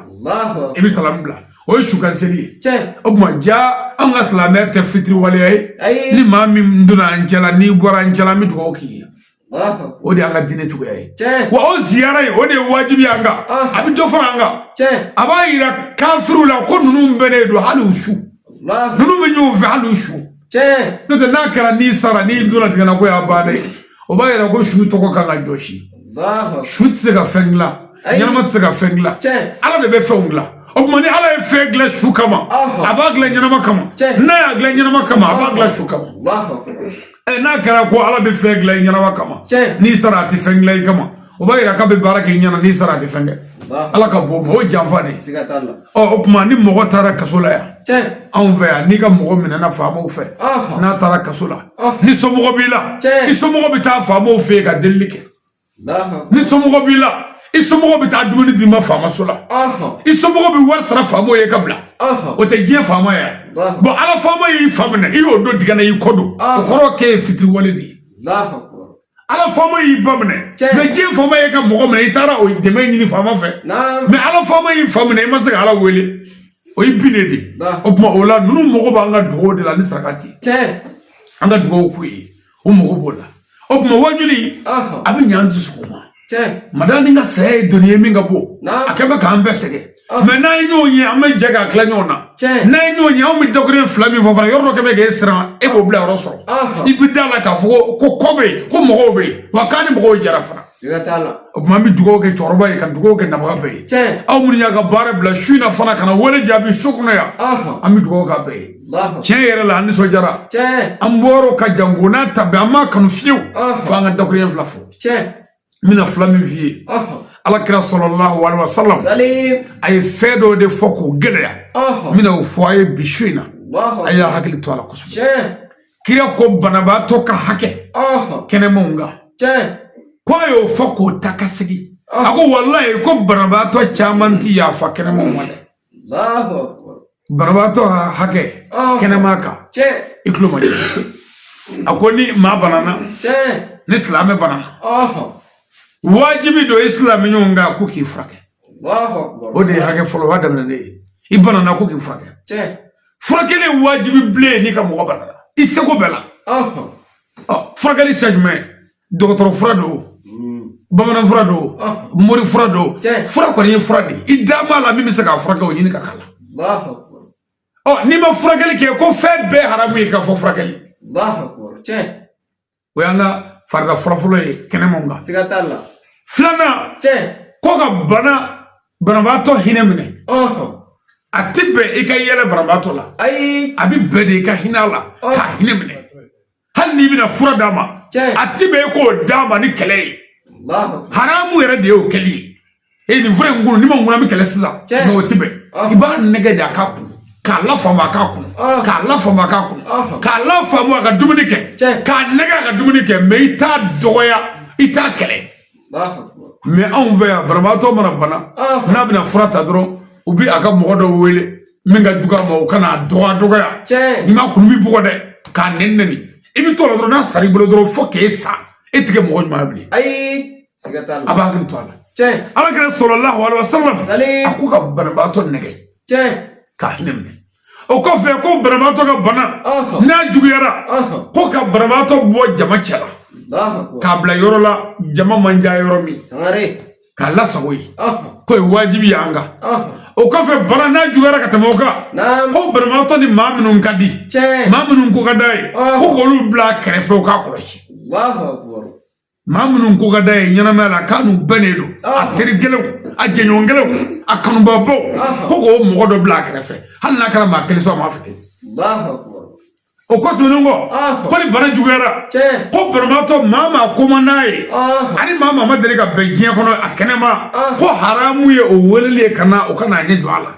i bɛ salamu bila, o ye su kan seli ye. O tuma ja anw ka silamɛya tɛ fitiriwaleya ye. Ni maa min donna an cɛla, n'i bɔra an cɛla, an bɛ dugawu k'i ye. O de y'an ka diinɛ cogoya ye. Wa o ziyara ye, o de ye wajibi an kan, a bɛ dɔ fara an kan. A b'a yira kafiriw la ko ninnu bɛnnen don hali u su, ninnu bɛ ɲɔgɔn fɛ hali u su. N'o tɛ, n'a kɛra n'i sara, n'i donna dingɛ na ko y'a bannen ye, o b'a yira ko su tɔgɔ kan ka jɔsi. Su tɛ se ka fɛn dilan, ɲɛnama tɛ se ka fɛn dilan, Ala de bɛ fɛnw dilan. O tuma ni Ala ye fɛn dilan su kama, a b'a dilan ɲɛnama kama. N'a y'a dilan ɲɛnama kama, a b'a dilan su kama. N'a kɛra ko Ala bɛ fɛn dilan i ɲɛnama kama, n'i sara a tɛ fɛn dilan i kama, o b'a yira k'a bɛ baara kɛ i ɲɛna, n'i sara a tɛ fɛn kɛ. Ala ka bɔ o ma, o ye janfa de ye. Ɔ, o tuma ni mɔgɔ taara kaso la yan anw fɛ yan, n'i ka mɔgɔ minɛna faamaw fɛ, n'a taara kaso la, ni somɔgɔ b'i la, i somɔgɔ bɛ taa faamaw fɛ yen ka delili kɛ. Ni somɔgɔ b'i la, i somɔgɔ bɛ taa dumuni d'i ma faamaso la, i somɔgɔ bɛ wari sara faamaw ye ka bila. O tɛ diɲɛ faama ye. Bɔn, Ala faama y'i fa minɛ, i y'o don dingɛ na, i kɔ don, o kɔrɔ k'e ye fitiriwale de ye. Ala faama y'i ba minɛ, mɛ diɲɛ faama ye ka mɔgɔ minɛ, i taara o dɛmɛ ɲini faama fɛ, mɛ Ala faama y'i fa minɛ, i ma se ka Ala wele, o y'i binnen de. O tuma o la, ninnu mago b'an ka dugawu de la ni sarakati, an ka dugawu k'u ye, o mago b'o la. O tuma wajuli a bɛ ɲɛ an dusukun ma. Madani ka saya ye doni ye min ka bon, a kɛ bɛ k'an bɛɛ sɛgɛn, mɛ n'an ye ɲɔgɔn ye, an bɛ jɛ k'a tila ɲɔgɔn na. N'an ye ɲɔgɔn ye, anw bɛ dakuruɲɛ fila min fɔ fana, yɔrɔ dɔ kɛ bɛ k'e siran, e b'o bila yɔrɔ sɔrɔ, i bɛ da la k'a fɔ ko kɔ bɛ yen, ko mɔgɔw bɛ yen, wa k'an ni mɔgɔw jɛra fana. O tuma an bɛ dugawu kɛ cɛkɔrɔba ye, ka dugawu kɛ nabaga bɛɛ ye. Aw minnu y'a ka baara bila su in na fana ka na wele jaabi so kɔnɔ yan, an bɛ dugawu k'a bɛɛ ye. Tiɲɛ yɛrɛ la, an nisɔndiyara, an bɔr'o ka jan ko n'a ta bɛɛ, an m'a kanu fiyewu fo an ka dakuruɲɛ fila fɔ. N bɛna fila min f'i ye, Ala kira sallallahu alaihi wasallam a ye fɛn dɔw de fɔ k'o gɛlɛya, n bɛna o fɔ a ye bi su in na, a y'a hakili to a la kosɛbɛ. Kira ko banabaatɔ ka hakɛ kɛnɛmanw kan, ko a y'o fɔ k'o ta ka segin, a ko walayi ko banabaatɔ caman ti yafa kɛnɛmanw ma dɛ. Banabaatɔ ka hakɛ kɛnɛma kan, i tulo ma jɛ. A ko ni maa banana, ni silamɛ banana, wajibi don i silamɛ ɲɔgɔn kan ko k'i furakɛ. O de ye hakɛ fɔlɔ, o y'a daminɛ ye. I banana, ko k'i furakɛ. Furakɛli ye wajibi bilen n'i ka mɔgɔ banana, i seko bɛɛ la. Ɔ, furakɛli sira jumɛn? Dɔgɔtɔrɔ fura don, bamanan fura don, mori fura don, fura kɔni ye fura de ye. I da b'a la, min bɛ se k'a furakɛ, o ɲini ka k'a la. Ɔ, n'i ma furakɛli kɛ, ko fɛn bɛɛ haramu ye k'a fɔ furakɛli. O y'an ka farida fɔlɔfɔlɔ ye kɛnɛmaw kan. Siga t'a la. Filanan, ko ka banabaatɔ hinɛ minɛ. A ti bɛn i ka yɛlɛ banabaatɔ la. Ayi. A bɛ bɛn de i ka hinɛ a la, k'a hinɛ minɛ. Hali n'i bɛna fura d'a ma, a ti bɛn i k'o d'a ma ni kɛlɛ ye. Haramu yɛrɛ de y'o kɛli ye. E, nin fura in kun, n'i ma kun, an bɛ kɛlɛ sisan. Mais o ti bɛn. I b'a nɛgɛ de a k'a kun, k'a lafaamu a k'a kun, k'a lafaamu a k'a kun, k'a lafaamu a ka dumuni kɛ, k'a nɛgɛ a ka dumuni kɛ. Mais i t'a dɔgɔya, i t'a kɛlɛ. Mais anw fɛ yan, banabaatɔ mana bana, n'a bɛna fura ta dɔrɔn, u bɛ a ka mɔgɔ dɔ wele min ka jugu a ma, o ka n'a dɔgɔya dɔgɔya. N'i ma kun, b'i bugɔ dɛ, k'a nɛni nɛni. I bɛ t'o la dɔrɔn, n'a sara i bolo dɔrɔn, fo k'e sa, e tɛ kɛ mɔgɔ ɲuman ye bilen. Ayi, siga t'a la. A b'a hakili to a la. Ala kɛra sallallahu alaihi wasallam, a ko ka banabaatɔ nɛgɛ, k'a hinɛ minɛ. O kɔfɛ, ko banabaatɔ ka bana n'a juguyara, ko ka banabaatɔ bɔ jama cɛ la, k'a bila yɔrɔ la jama man ca yɔrɔ min, k'a lasago yen, k'o ye wajibi ye an kan. O kɔfɛ, bana n'a juguyara ka tɛmɛ o kan, ko banabaatɔ ni maa minnu ka di, maa minnu ko ka d'a ye, ko k'olu bila kɛrɛfɛ, u k'a kɔlɔsi. Maa minnu ko ka d'a ye ɲɛnamaya la, k'a n'u bɛnnen don, a teri gɛlɛnw, a jɛɲɔgɔn gɛlɛnw, a kanubabaw, ko k'o mɔgɔ dɔ bila a kɛrɛfɛ, hali n'a kɛra maa kelen sɔrɔ a ma fili. O kɔ tɛmɛnen kɔ, ko ni bana juguyara, ko banabaatɔ maa ko man d'a ye, ani maa ma deli ka bɛn diɲɛ kɔnɔ a kɛnɛma, ko haramu ye o weleli ye ka na o ka n'a ɲɛ jɔ a la.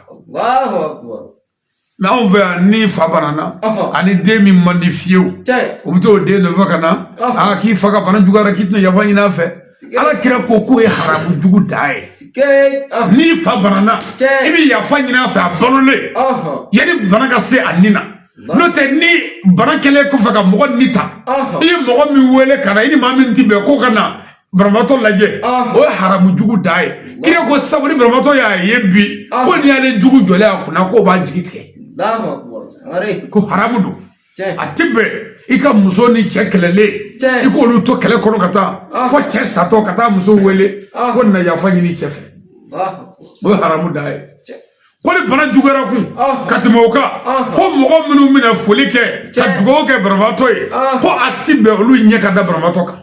Mais anw fɛ yan, ni fa banana, ani den min man di fiyewu, u bɛ t'o den nɔfɛ ka na, aa, k'i fa ka bana juguyara, k'i tɛna yafa ɲini a fɛ. Ala kira ko k'o ye haramu jugu da ye. N'i fa banana, i bɛ yafa ɲini a fɛ a balolen, yanni bana ka se a ni na. N'o tɛ, ni bana kɛlen kɔfɛ ka mɔgɔ ni ta, i ye mɔgɔ min wele ka na, i ni maa min ti bɛn, k'o ka na banabaatɔ lajɛ, o ye haramu jugu da ye. Kira ko sabu ni banabaatɔ y'a ye bi, ko n'i y'ale jugu jɔlen a kunna, k'o b'a jigi tigɛ, ko haramu don. A ti bɛn i ka muso ni cɛ kɛlɛlen, i k'olu to kɛlɛ kɔnɔ ka taa fo cɛ satɔ, ka taa muso wele ko na yafa ɲini cɛ fɛ, o ye haramu da ye. Ko ni bana juguyara kun ka tɛmɛ o kan, ko mɔgɔ minnu bɛna foli kɛ ka dugawu kɛ banabaatɔ ye, ko a ti bɛn olu ɲɛ ka da banabaatɔ kan.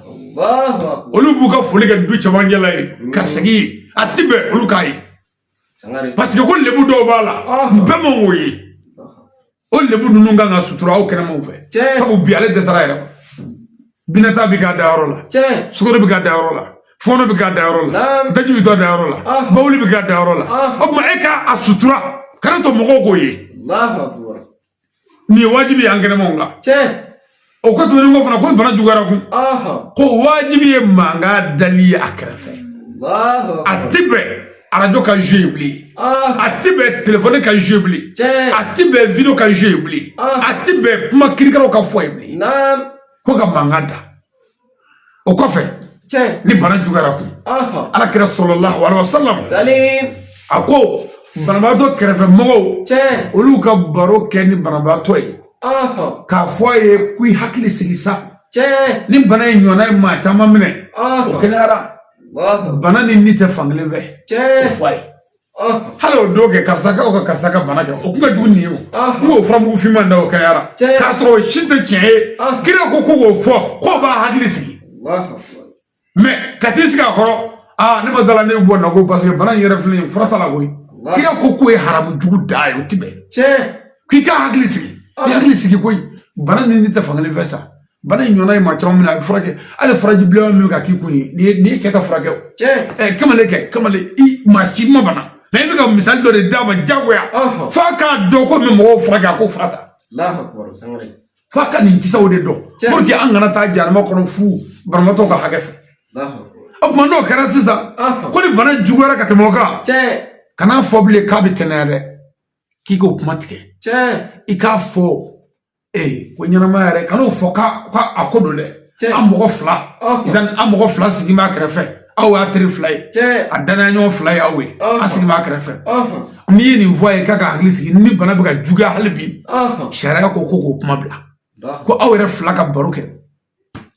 Olu b'u ka foli kɛ du cɛmancɛ la yen ka segin yen, a ti bɛn olu k'a ye, parce que ko lebu dɔw b'a la, bɛɛ man k'o ye. O lebu ninnu kan ka sutura aw kɛnɛmaw fɛ, sabu bi ale dɛsɛra yɛrɛ. Binata bɛ k'a dayɔrɔ la, sukaro bɛ k'a dayɔrɔ la, fɔɔnɔ bɛ k'a dayɔrɔ la, daji bɛ to a dayɔrɔ la, bawuli bɛ k'a dayɔrɔ la. O tuma e k'a sutura, kana to mɔgɔw k'o ye. Nin ye wajibi ye an kɛnɛmaw kan. O kɔ tɛmɛnen kɔ fana, ko bana juguyara kun, ko wajibi ye mankan dali ye a kɛrɛfɛ. A ti bɛn arajo ka jouer bilen, a ti bɛn telefɔni ka jouer bilen, a ti bɛn video ka jouer bilen, a ti bɛn kuma kirikaraw ka fɔ ye bilen, ko ka mankan da. O kɔfɛ, ni bana juguyara kun, Ala kira sallallahu alaihi wasallam a ko banabaatɔ kɛrɛfɛ mɔgɔw, olu ka baro kɛ ni banabaatɔ ye, k'a fɔ a ye ko i hakili sigi sa, ni bana in ɲɔgɔnna ye maa caman minɛ, o kɛnɛyara. Bana ni ni tɛ fankelen fɛ, o fɔ a ye. Hali o don kɛ karisa ka o ka karisa ka bana kɛ, o kun ka jugu nin ye. O n k'o furamugu finman da, o kɛnɛyara, k'a sɔrɔ o si tɛ tiɲɛ ye. Kira ko k'o fɔ, k'o b'a hakili sigi. Mais ka t'i sigi a kɔrɔ, aa, ne ma da la, ne bɛ bɔ na ko parce que bana in yɛrɛ filɛ nin ye, fura t'a la koyi. Kira ko k'o ye haramu jugu da ye, o ti bɛn. K'i ka hakili sigi, i hakili sigi koyi, bana ni ni tɛ fankelen fɛ sa. Bana in ɲɔgɔnna ye maa caman minɛ, a bɛ furakɛ. Hali furaji bilenman min bɛ ka k'i kun ye, nin ye cɛ ka furakɛ o. Kamalen kɛ kamalen, i maa si ma bana, mais i bɛ ka misali dɔ de d'a ma diyagoya, f'a k'a dɔn ko min mɔgɔw furakɛ, a k'o fura ta, f'a ka nin kisaw de dɔn, pour que an kana taa jahanama kɔnɔ fu banabaatɔ ka hakɛ fɛ. O tuma n'o kɛra sisan, ko ni bana juguyara ka tɛmɛ o kan, kan'a fɔ bilen k'a bɛ kɛnɛya dɛ, k'i k'o kuma tigɛ, i k'a fɔ. Ee, ko ɲɛnamaya yɛrɛ, kan'o fɔ ka a ko don dɛ. An mɔgɔ fila, an mɔgɔ fila sigi b'a kɛrɛfɛ, aw y'a teri fila ye, a danaya ɲɔgɔn fila ye aw ye, an sigi b'a kɛrɛfɛ. N'i ye nin fɔ a ye k'a ka hakili sigi, ni bana bɛ ka juguya hali bi, sariya ko k'o kuma bila, ko aw yɛrɛ fila ka baro kɛ,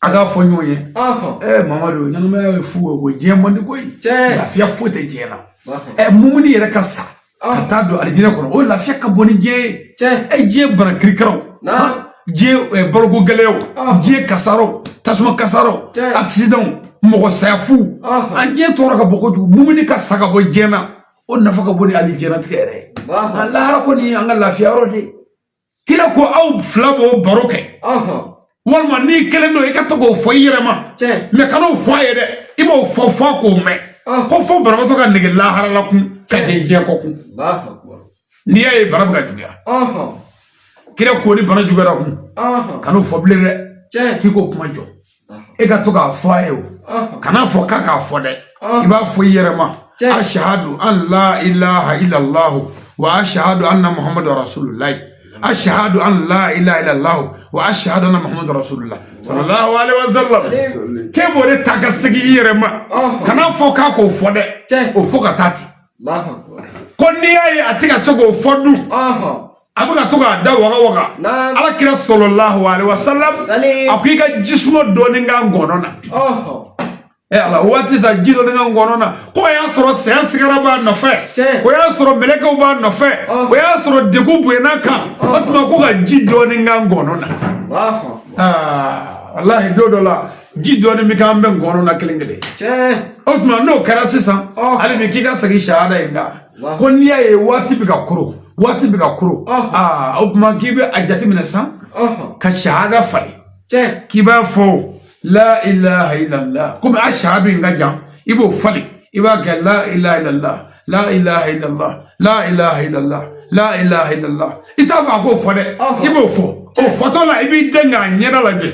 a k'a fɔ ɲɔgɔn ye. Ɛɛ Mamadu, ɲɛnamaya ye fu ye koyi, diɲɛ man di koyi, lafiya foyi tɛ diɲɛ na. Ɛ, mumuni yɛrɛ ka sa ka taa don alijinɛ kɔnɔ, o lafiya ka bon ni diɲɛ ye. Ɛ, diɲɛ bana kirikaraw, diɲɛ baloko gɛlɛyaw, diɲɛ kasaraw, tasuma kasaraw, accident, mɔgɔ saya fu, an diɲɛ tɔɔrɔ ka bɔ kojugu. Mumuni ka sa ka bɔ diɲɛ na, o nafa ka bon ni hali diɲɛlatigɛ yɛrɛ ye. Nka lahara kɔni, an ka lafiya yɔrɔ de ye. Kira ko aw fila b'o baro kɛ, walima n'i kelen don, i ka to k'o fɔ i yɛrɛ ma, mɛ kan'o fɔ a ye dɛ, i b'o fɔ fɔ k'o mɛn, ko fo banabaatɔ ka nege lahara la kun ka jɛ diɲɛ kɔ kun. N'i y'a ye bana bɛ ka juguya, kira ko ni bana juguyara kun, kan'o fɔ bilen dɛ, k'i k'o kuma jɔ, e ka to k'a fɔ a ye. O kana fɔ k'a k'a fɔ dɛ, i b'a fɔ i yɛrɛ ma: ashahadu an la ilaha illallah wa ashahadu anna muhammadu rasulullah, ashahadu an la ilaha illallah wa ashahadu anna muhammadu rasulullah sallallahu alaihi wa sallam. K'e b'o de ta ka segin i yɛrɛ ma, kana fɔ k'a k'o fɔ dɛ, o fɔ ka taa ten. Ko n'i y'a ye a tɛ ka se k'o fɔ dun, a bɛ ka to k'a da waga waga, Ala kira sallallahu alaihi wa sallam a ko i ka jisuma dɔɔnin k'a ngɔnɔ na. Ɛ Ala, o waati sa, ji dɔɔnin k'a ngɔnɔ na, ko o y'a sɔrɔ saya sigara b'a nɔfɛ, o y'a sɔrɔ mɛlɛkɛw b'a nɔfɛ, o y'a sɔrɔ degun bonyana kan, o tuma ko ka ji dɔɔnin k'a ngɔnɔ na. Aa walahi, don dɔ la ji dɔɔnin bɛ k'an bɛ ngɔnɔ na kelen kelen. O tuma n'o kɛra sisan, hali bi k'i ka segin sahada in kan, ko n'i y'a ye waati bɛ ka koro, waati bɛ ka koro, aa o tuma k'i bɛ a jateminɛ san ka sahada falen, k'i b'a fɔ la ilaha illallah, komi a sahadu in ka jan, i b'o falen, i b'a kɛ la ilaha illallah, la ilaha illallah, la ilaha illallah, la ilaha illallah. I t'a fɔ a k'o fɔ dɛ, i b'o fɔ. O fɔtɔ la, i b'i den k'a ɲɛda lajɛ,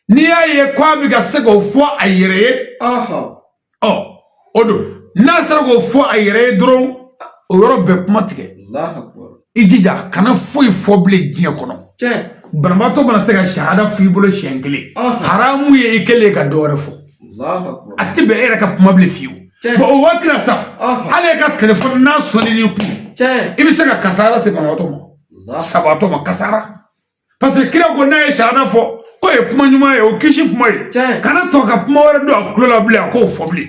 n'i y'a ye k'a bɛ ka se k'o fɔ a yɛrɛ ye, ɔ o don. N'a sera k'o fɔ a yɛrɛ ye dɔrɔn, o yɔrɔ bɛɛ kuma tigɛ. I jija kana foyi fɔ bilen diɲɛ kɔnɔ. Banabaatɔ mana se ka sahada f'i bolo siɲɛ kelen, haramu ye i kɛlen ka dɔ wɛrɛ fɔ, a tɛ bɛn e yɛrɛ ka kuma bilen fiyewu. Bon, o waati la sa, hali e ka telefɔni n'a sɔnni n'i kun, i bɛ se ka kasara se banabaatɔ ma, sabaatɔ ma kasara, parce que kira ko n'a ye sahada fɔ k'o ye kuma ɲuman ye, o kisi kuma ye, kana tɔ ka kuma wɛrɛ don a tulo la bilen, a k'o fɔ bilen.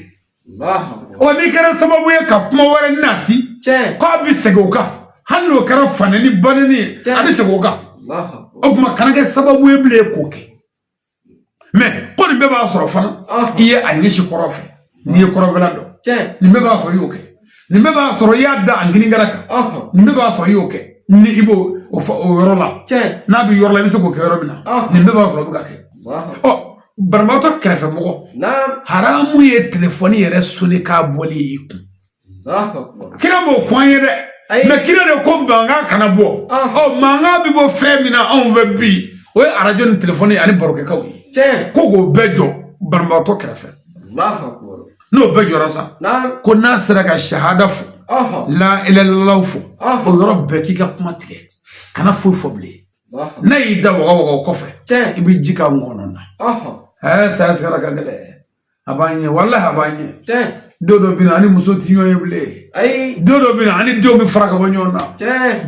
Ɔ, n'i kɛra sababu ye ka kuma wɛrɛ nati k'a bɛ segin o kan, hali n'o kɛra fanɛni banni ye, a bɛ segin o kan. O tuma kana kɛ sababu ye bilen k'o kɛ. Mɛ ko nin bɛɛ b'a sɔrɔ fana i ye a ɲɛsin kɔrɔ fɛ, n'i ye kɔrɔfɛla dɔn, nin bɛɛ b'a sɔrɔ i y'o kɛ, nin bɛɛ b'a sɔrɔ i y'a da a girinkala kan, nin bɛɛ b'a sɔrɔ i y'o kɛ, ni i b'o o fɔ o yɔrɔ la, n'a bɛ yɔrɔ la, i bɛ se k'o kɛ yɔrɔ min na, nin bɛɛ b'a sɔrɔ o bɛ ka kɛ. Ɔ, banabaatɔ kɛrɛfɛmɔgɔ, haramu ye telefɔni yɛrɛ sonné k'a bɔli y'i kun. Kira m'o fɔ an ye dɛ, mɛ kira de ko mankan kana bɔ. Ɔ, mankan bɛ bɔ fɛn min na anw fɛ bi, o ye arajo ni telefɔni ani barokɛkaw ye. Ko k'o bɛɛ jɔ banabaatɔ kɛrɛfɛ. N'o bɛɛ jɔra sa, ko n'a sera ka sahada fɔ, la ilaha illallah fɔ, o yɔrɔ bɛɛ k'i ka kuma tigɛ, kana foyi fɔ bilen. N'a y'i da waga waga o kɔfɛ, i bɛ ji k'a ngɔnɔ na. Ɛɛ, saya sigara ka gɛlɛn, a b'an ɲɛ, walahi a b'an ɲɛ. Don dɔ bɛ na, ani muso tɛ ɲɔgɔn ye bilen. Don dɔ bɛ na, ani denw bɛ fara ka bɔ ɲɔgɔn na.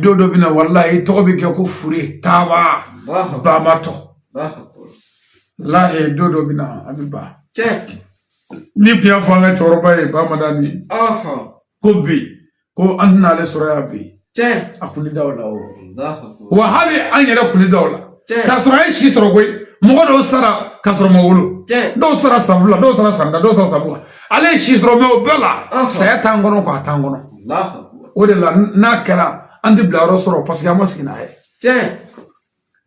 Don dɔ bɛ na, walahi i tɔgɔ bɛ kɛ ko fure taaba bamatɔ. Walahi, don dɔ bɛ na, a bɛ ban. Ni tun y'a fɔ an ka cɛkɔrɔba ye Bamadani ko bi ko an tɛna ale sɔrɔ yan bi, a kun tɛ da o la o. Wa hali an yɛrɛ kun tɛ da o la, k'a sɔrɔ an ye si sɔrɔ koyi. Mɔgɔ dɔw sara k'a sɔrɔ ma wolo, dɔw sara san 2, dɔw sara san 10, dɔw sara san 20. Ale ye si sɔrɔ, mɛ o bɛɛ la saya t'an kɔnɔ quoi, a t'an kɔnɔ. O de la n'a kɛra, an tɛ bila yɔrɔ sɔrɔ, parce que an ma sigi n'a ye.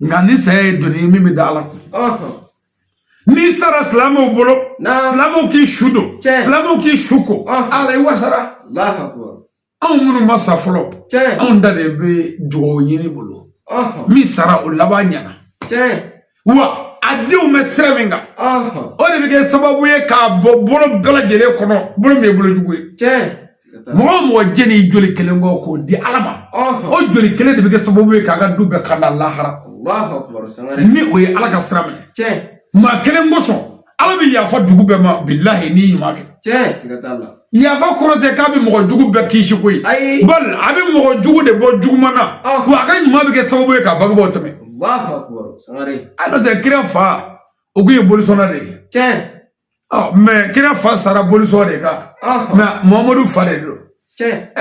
Nka ni saya ye doni ye min bɛ da Ala kun, n'i sara silamɛw bolo, silamɛw k'i su don, silamɛw k'i su ko, Ala i wasara. Anw minnu ma sa fɔlɔ, anw da de bɛ dugawu ɲini bolo. Min sara, o laban ɲɛna. Wa a denw bɛ sira min kan, o de bɛ kɛ sababu ye k'a bɔ bolo bɛɛ lajɛlen kɔnɔ, bolo min ye bolo jugu ye. Mɔgɔ o mɔgɔ jɛn'i joli kelen kɔ k'o di Ala ma, o joli kelen de bɛ kɛ sababu ye k'a ka du bɛɛ kanda lahara. Ni o ye Ala ka sira minɛ, maa kelen kosɔn Ala bɛ yafa dugu bɛɛ ma, bilahi, n'i ɲuman kɛ. Yafa kɔrɔ tɛ k'a bɛ mɔgɔ jugu bɛɛ kisi koyi, bali a bɛ mɔgɔ jugu de bɔ juguman na, wa a ka ɲuman bɛ kɛ sababu ye k'a bangebaaw tɛmɛ. A n'o tɛ, kira fa o kun ye bolisɔnna de ye. Ɔ mais kira fa sara bolisɔn de kan, mais Muhamadu fa de don.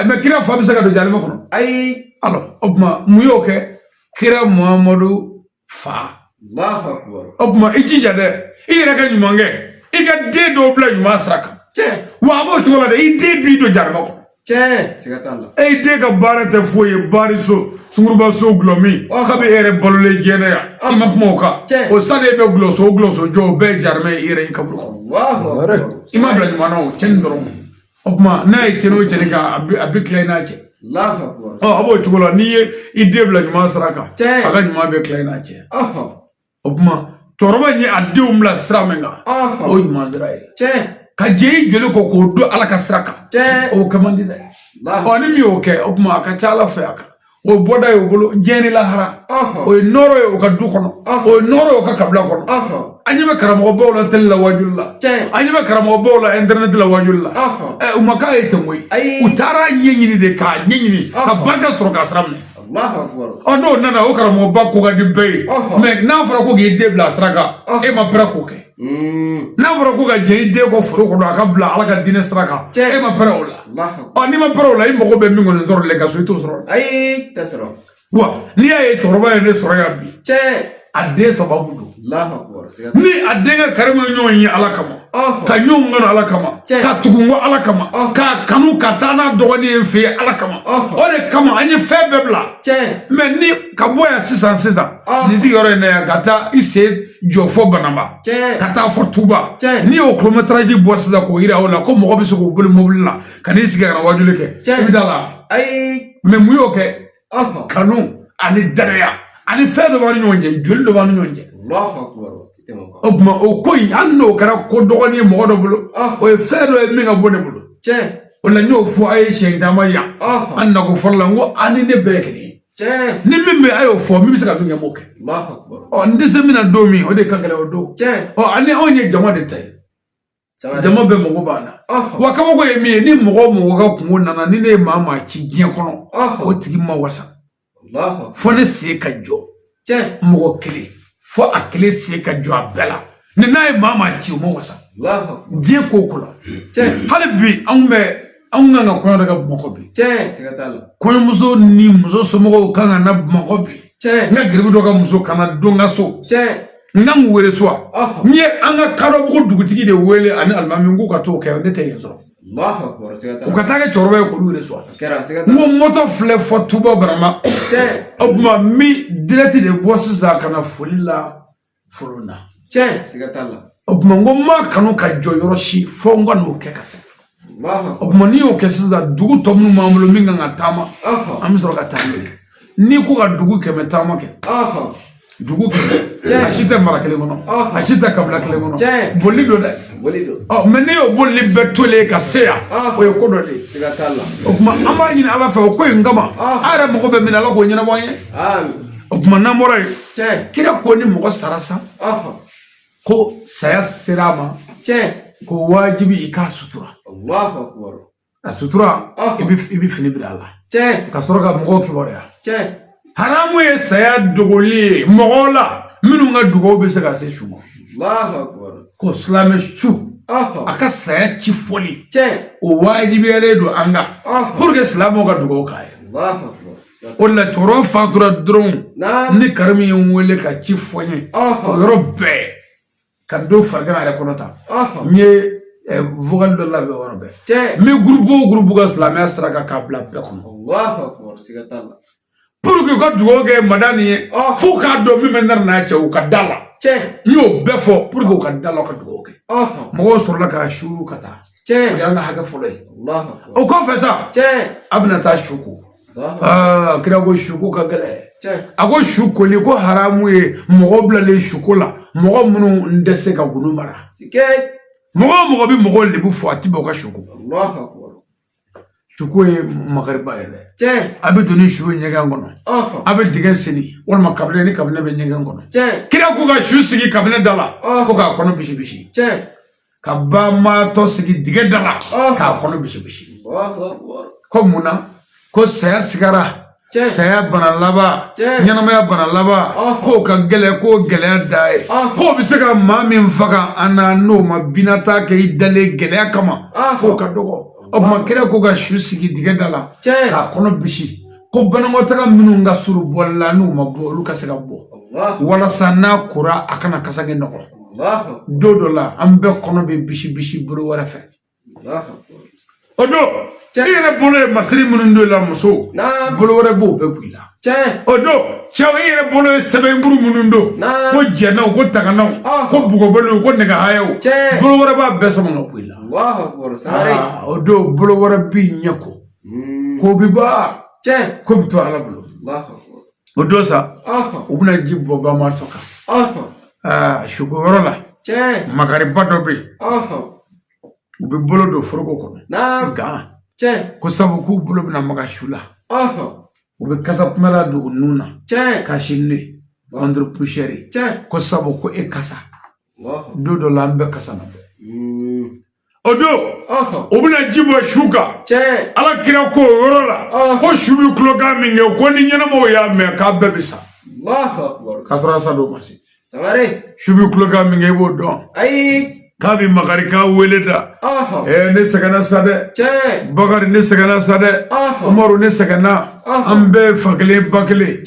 Mais kira fa bɛ se ka don jahanama kɔnɔ? Ayi. Alors, o tuma mun y'o kɛ? Kira Muhamadu fa. O tuma i jija dɛ, i yɛrɛ ka ɲuman kɛ, i ka den dɔw bila ɲuman sira kan. Wa a b'o cogo la dɛ, i den b'i don jahanama kɔnɔ. E den ka baara tɛ foyi ye, bariso, sunkurubaso, gulɔmin, k'a bɛ e yɛrɛ balolen diɲɛ na yan, i ma kuma o kan. O sani e bɛ gulɔso o gulɔso jɔ, o bɛɛ ye jahanama ye i yɛrɛ ye kaburu kɔnɔ. I ma bila ɲuman na, o cɛnni dɔrɔn. O tuma n'a ye cɛnni o cɛnni kan, a bɛ tila i n'a cɛ. Ɔ a b'o cogo la, n'i ye i den bila ɲuman sira kan, a ka ɲuman bɛ tila i n'a cɛ. O tuma cɛkɔrɔba in ye a denw bila sira min kan, o ye ɲuman sira ye. Ka jɛ i joli kɔ k'o don Ala ka sira kan, o kɛ man di dɛ. Ɔ ni min y'o kɛ, o tuma a ka ca Ala fɛ, a kan o ye bɔda ye o bolo diɲɛ ni lahara, o ye nɔrɔ ye o ka du kɔnɔ, o ye nɔrɔ ye o ka kabila kɔnɔ. An ɲɛ bɛ karamɔgɔbaw la télé la wajuli la, an ɲɛ bɛ karamɔgɔbaw la internet la wajuli la. Ɛ, u ma k'a ye ten koyi, u taara ɲɛɲini de, k'a ɲɛɲini ka barika sɔrɔ k'a sira minɛ. Ɔ n'o nana, o karamɔgɔba ko ka di bɛɛ ye, mais n'a fɔra ko k'i den bila a sira kan, e ma pɛrɛ k'o kɛ. N'a fɔra ko ka jɛ i den kɔ foro kɔnɔ, a ka bila Ala ka diinɛ sira kan, e ma pɛrɛ o la. Ɔ n'i ma pɛrɛ o la, i mago bɛ min kɔni sɔrɔ ka so, i t'o sɔrɔ. Ayi, tɛ sɔrɔ. Wa n'i y'a ye cɛkɔrɔba ye ne sɔrɔ yan bi, a den sababu don. Ni a denkɛ Karimu ye ɲɔgɔn ye Ala kama, ka ɲɔgɔn kanu Ala kama, ka tugu n kɔ Ala kama, k'a kanu ka taa n'a dɔgɔnin ye n fɛ yen Ala kama, o de kama an ye fɛn bɛɛ bila. Mais ni ka bɔ yan sisan sisan, nin sigiyɔrɔ in na yan, ka taa i sen jɔ fɔ Banamba, ka taa fɔ Tuba, n'i y'o kilométrage bɔ sisan k'o yira aw la ko mɔgɔ bɛ se k'o boli mobili la ka n'i sigi ka na wajuli kɛ, i bɛ da la. Mais mun y'o kɛ? Kanu ani danaya ani fɛn dɔ b'an ni ɲɔgɔn cɛ, joli dɔ b'an ni ɲɔgɔn cɛ. O tuma o ko in, hali n'o kɛra ko dɔgɔnin ye mɔgɔ dɔ bolo, o ye fɛn dɔ ye min ka bɔ ne bolo. O la n y'o fɔ a ye siɲɛ caman yan, an nako fɔlɔ la, n ko an ni ne bɛɛ ye kelen ye. Ni min bɛ a y'o fɔ, min bɛ se ka min kɛ, n b'o kɛ. Ɔ n tɛ se min na don min, o de ka gɛlɛn o don. Ɔ ani anw ye jama de ta ye, jama bɛɛ mago b'an na. Wa kabako ye min ye, ni mɔgɔ o mɔgɔ ka kungo nana, ni ne ye maa maa ci diɲɛ kɔnɔ, o tigi ma wasa fo ne sen ka jɔ. Mɔgɔ kelen, fo a kelen sen ka jɔ a bɛɛ la. Ni n'a ye maa maa ci, o ma wasa diɲɛ ko o ko la. Hali bi anw bɛ, anw kan ka kɔɲɔ dɔ kɛ Bamakɔ bi. Kɔɲɔmuso ni muso somɔgɔw kan ka na Bamakɔ bi. N ka garibu dɔ ka muso ka na don n ka so, n kan k'u wele so. N ye an ka Kadɔbugu dugutigi de wele ani alimami k'u ka t'o kɛ, ne tɛ yen sɔrɔ. U ka taa kɛ cɛkɔrɔba ye k'olu wele so. N ko moto filɛ fɔ Tuba Barama. O tuma n bɛ direct de bɔ sisan ka na foli la folo na. O tuma n ko n m'a kanu ka jɔ yɔrɔ si fo n ka n'o kɛ ka se. O tuma n'i y'o kɛ sisan, dugu tɔ minnu b'an bolo min kan ka taama, an bɛ sɔrɔ ka taa n'o ye. N'i ko ka dugu 100 taama kɛ, dugu 100, a si tɛ mara kelen kɔnɔ, a si tɛ kabila kelen kɔnɔ, boli don dɛ. Ɔ mais n'i y'o boli bɛɛ tolen ka se yan, o ye ko dɔ de ye. O tuma an b'a ɲini Ala fɛ o ko in kama, an yɛrɛ mago bɛ min na, Ala k'o ɲɛnabɔ an ye. O tuma n'an bɔra yen, kira ko ni mɔgɔ sara sa, ko saya sera a ma, ko wajibi i k'a sutura. A sutura, i bɛ fini biri a la ka sɔrɔ ka mɔgɔw kibaruya. Haramu ye saya dogoli ye mɔgɔw la minnu ka dugawu bɛ se ka se su ma. Ko silamɛ su a ka saya ci fɔli, o wajibiyalen don an kan pour que silamɛw ka dugawu k'a ye. O de la cɛkɔrɔba fatura dɔrɔn, ni Karimu ye n wele ka ci fɔ n ye, o yɔrɔ bɛɛ ka don farigan yɛrɛ kɔnɔ ta, n ye vocal dɔ labɛn o yɔrɔ bɛɛ. N bɛ groupe o groupe ka silamɛya sira kan k'a bila bɛɛ kɔnɔ pour que u ka dugawu kɛ Madani ye, fo k'a dɔn min bɛ ne n'a cɛ, u ka da la. N y'o bɛɛ fɔ pour que u ka da la, u ka dugawu kɛ. Mɔgɔw sɔrɔla ka su ka taa, o y'an ka hakɛ fɔlɔ ye. O kɔfɛ sa, a bɛna taa su ko. Kira ko su ko ka gɛlɛn. A ko su koli ko haramu ye mɔgɔ bilalen suko la, mɔgɔ minnu tɛ se ka gundo mara. Mɔgɔ o mɔgɔ bɛ mɔgɔw lebu fɔ, a ti bɛn o ka su ko. Suko ye makariba ye dɛ. A bɛ don ni su ye ɲɛgɛn kɔnɔ, a bɛ dingɛ senni walima kabinɛ, ni kabinɛ bɛ ɲɛgɛn kɔnɔ. Kira ko ka su sigi kabinɛ da la, ko k'a kɔnɔ bisibisi, ka banbaatɔ sigi dingɛ da la, k'a kɔnɔ bisibisi. Ko mun na? Ko saya sigara, saya bana laban, ɲɛnamaya bana laban, k'o ka gɛlɛn, k'o gɛlɛya da ye, k'o bɛ se ka maa min faga an na, n'o ma binata kɛ i dalen gɛlɛya kama, k'o ka dɔgɔ. O tuma kira ko ka su sigi dingɛ da la k'a kɔnɔ bisi, ko banakɔtaga minnu ka surun bɔli la, n'u ma bɔ, olu ka se ka bɔ, walasa n'a kora a kana kasange nɔgɔ. Don dɔ la, an bɛɛ kɔnɔ bɛ bisi bisi bolo wɛrɛ fɛ. O don, i yɛrɛ bolo ye masiri minnu don i la, muso, bolo wɛrɛ b'o bɛɛ bɔ i la. O don, cɛw, i yɛrɛ bolo ye sɛbɛnkuru minnu don, ko jɛnɛw, ko taganaw, ko bugɔbaliw, ko nɛgɛhayaw, bolo wɛrɛ b'a bɛɛ sama ka bɔ i la. O don, bolo wɛrɛ b'i ɲɛ ko ko bi ba ko bɛ to Ala bolo. O don sa, u bɛna ji bɔ banbaatɔ kan suko yɔrɔ la. Makariba dɔ bɛ yen, u bɛ bolo don foroko kɔnɔ gan, ko sabu k'u bolo bɛna maga su la. U bɛ kasa kunbɛla don u nun na, cache-nez contre poussière, ko sabu ko e kasa. Don dɔ la, an bɛɛ kasa na bɔ. O don, u bɛna ji bɔ su kan. Ala kira ko o yɔrɔ la ko su bɛ kulokan min kɛ, ko ni ɲɛnamaw y'a mɛn, k'a bɛɛ bɛ sa, k'a sɔrɔ a sa don ma se. Su bɛ kulokan min kɛ, i b'o dɔn. K'a bɛ makari k'a wele da: ne sɛgɛnna sa dɛ, Bakari, ne sɛgɛnna sa dɛ, Umaru, ne sɛgɛnna, an bɛɛ fa kelen ba kelen,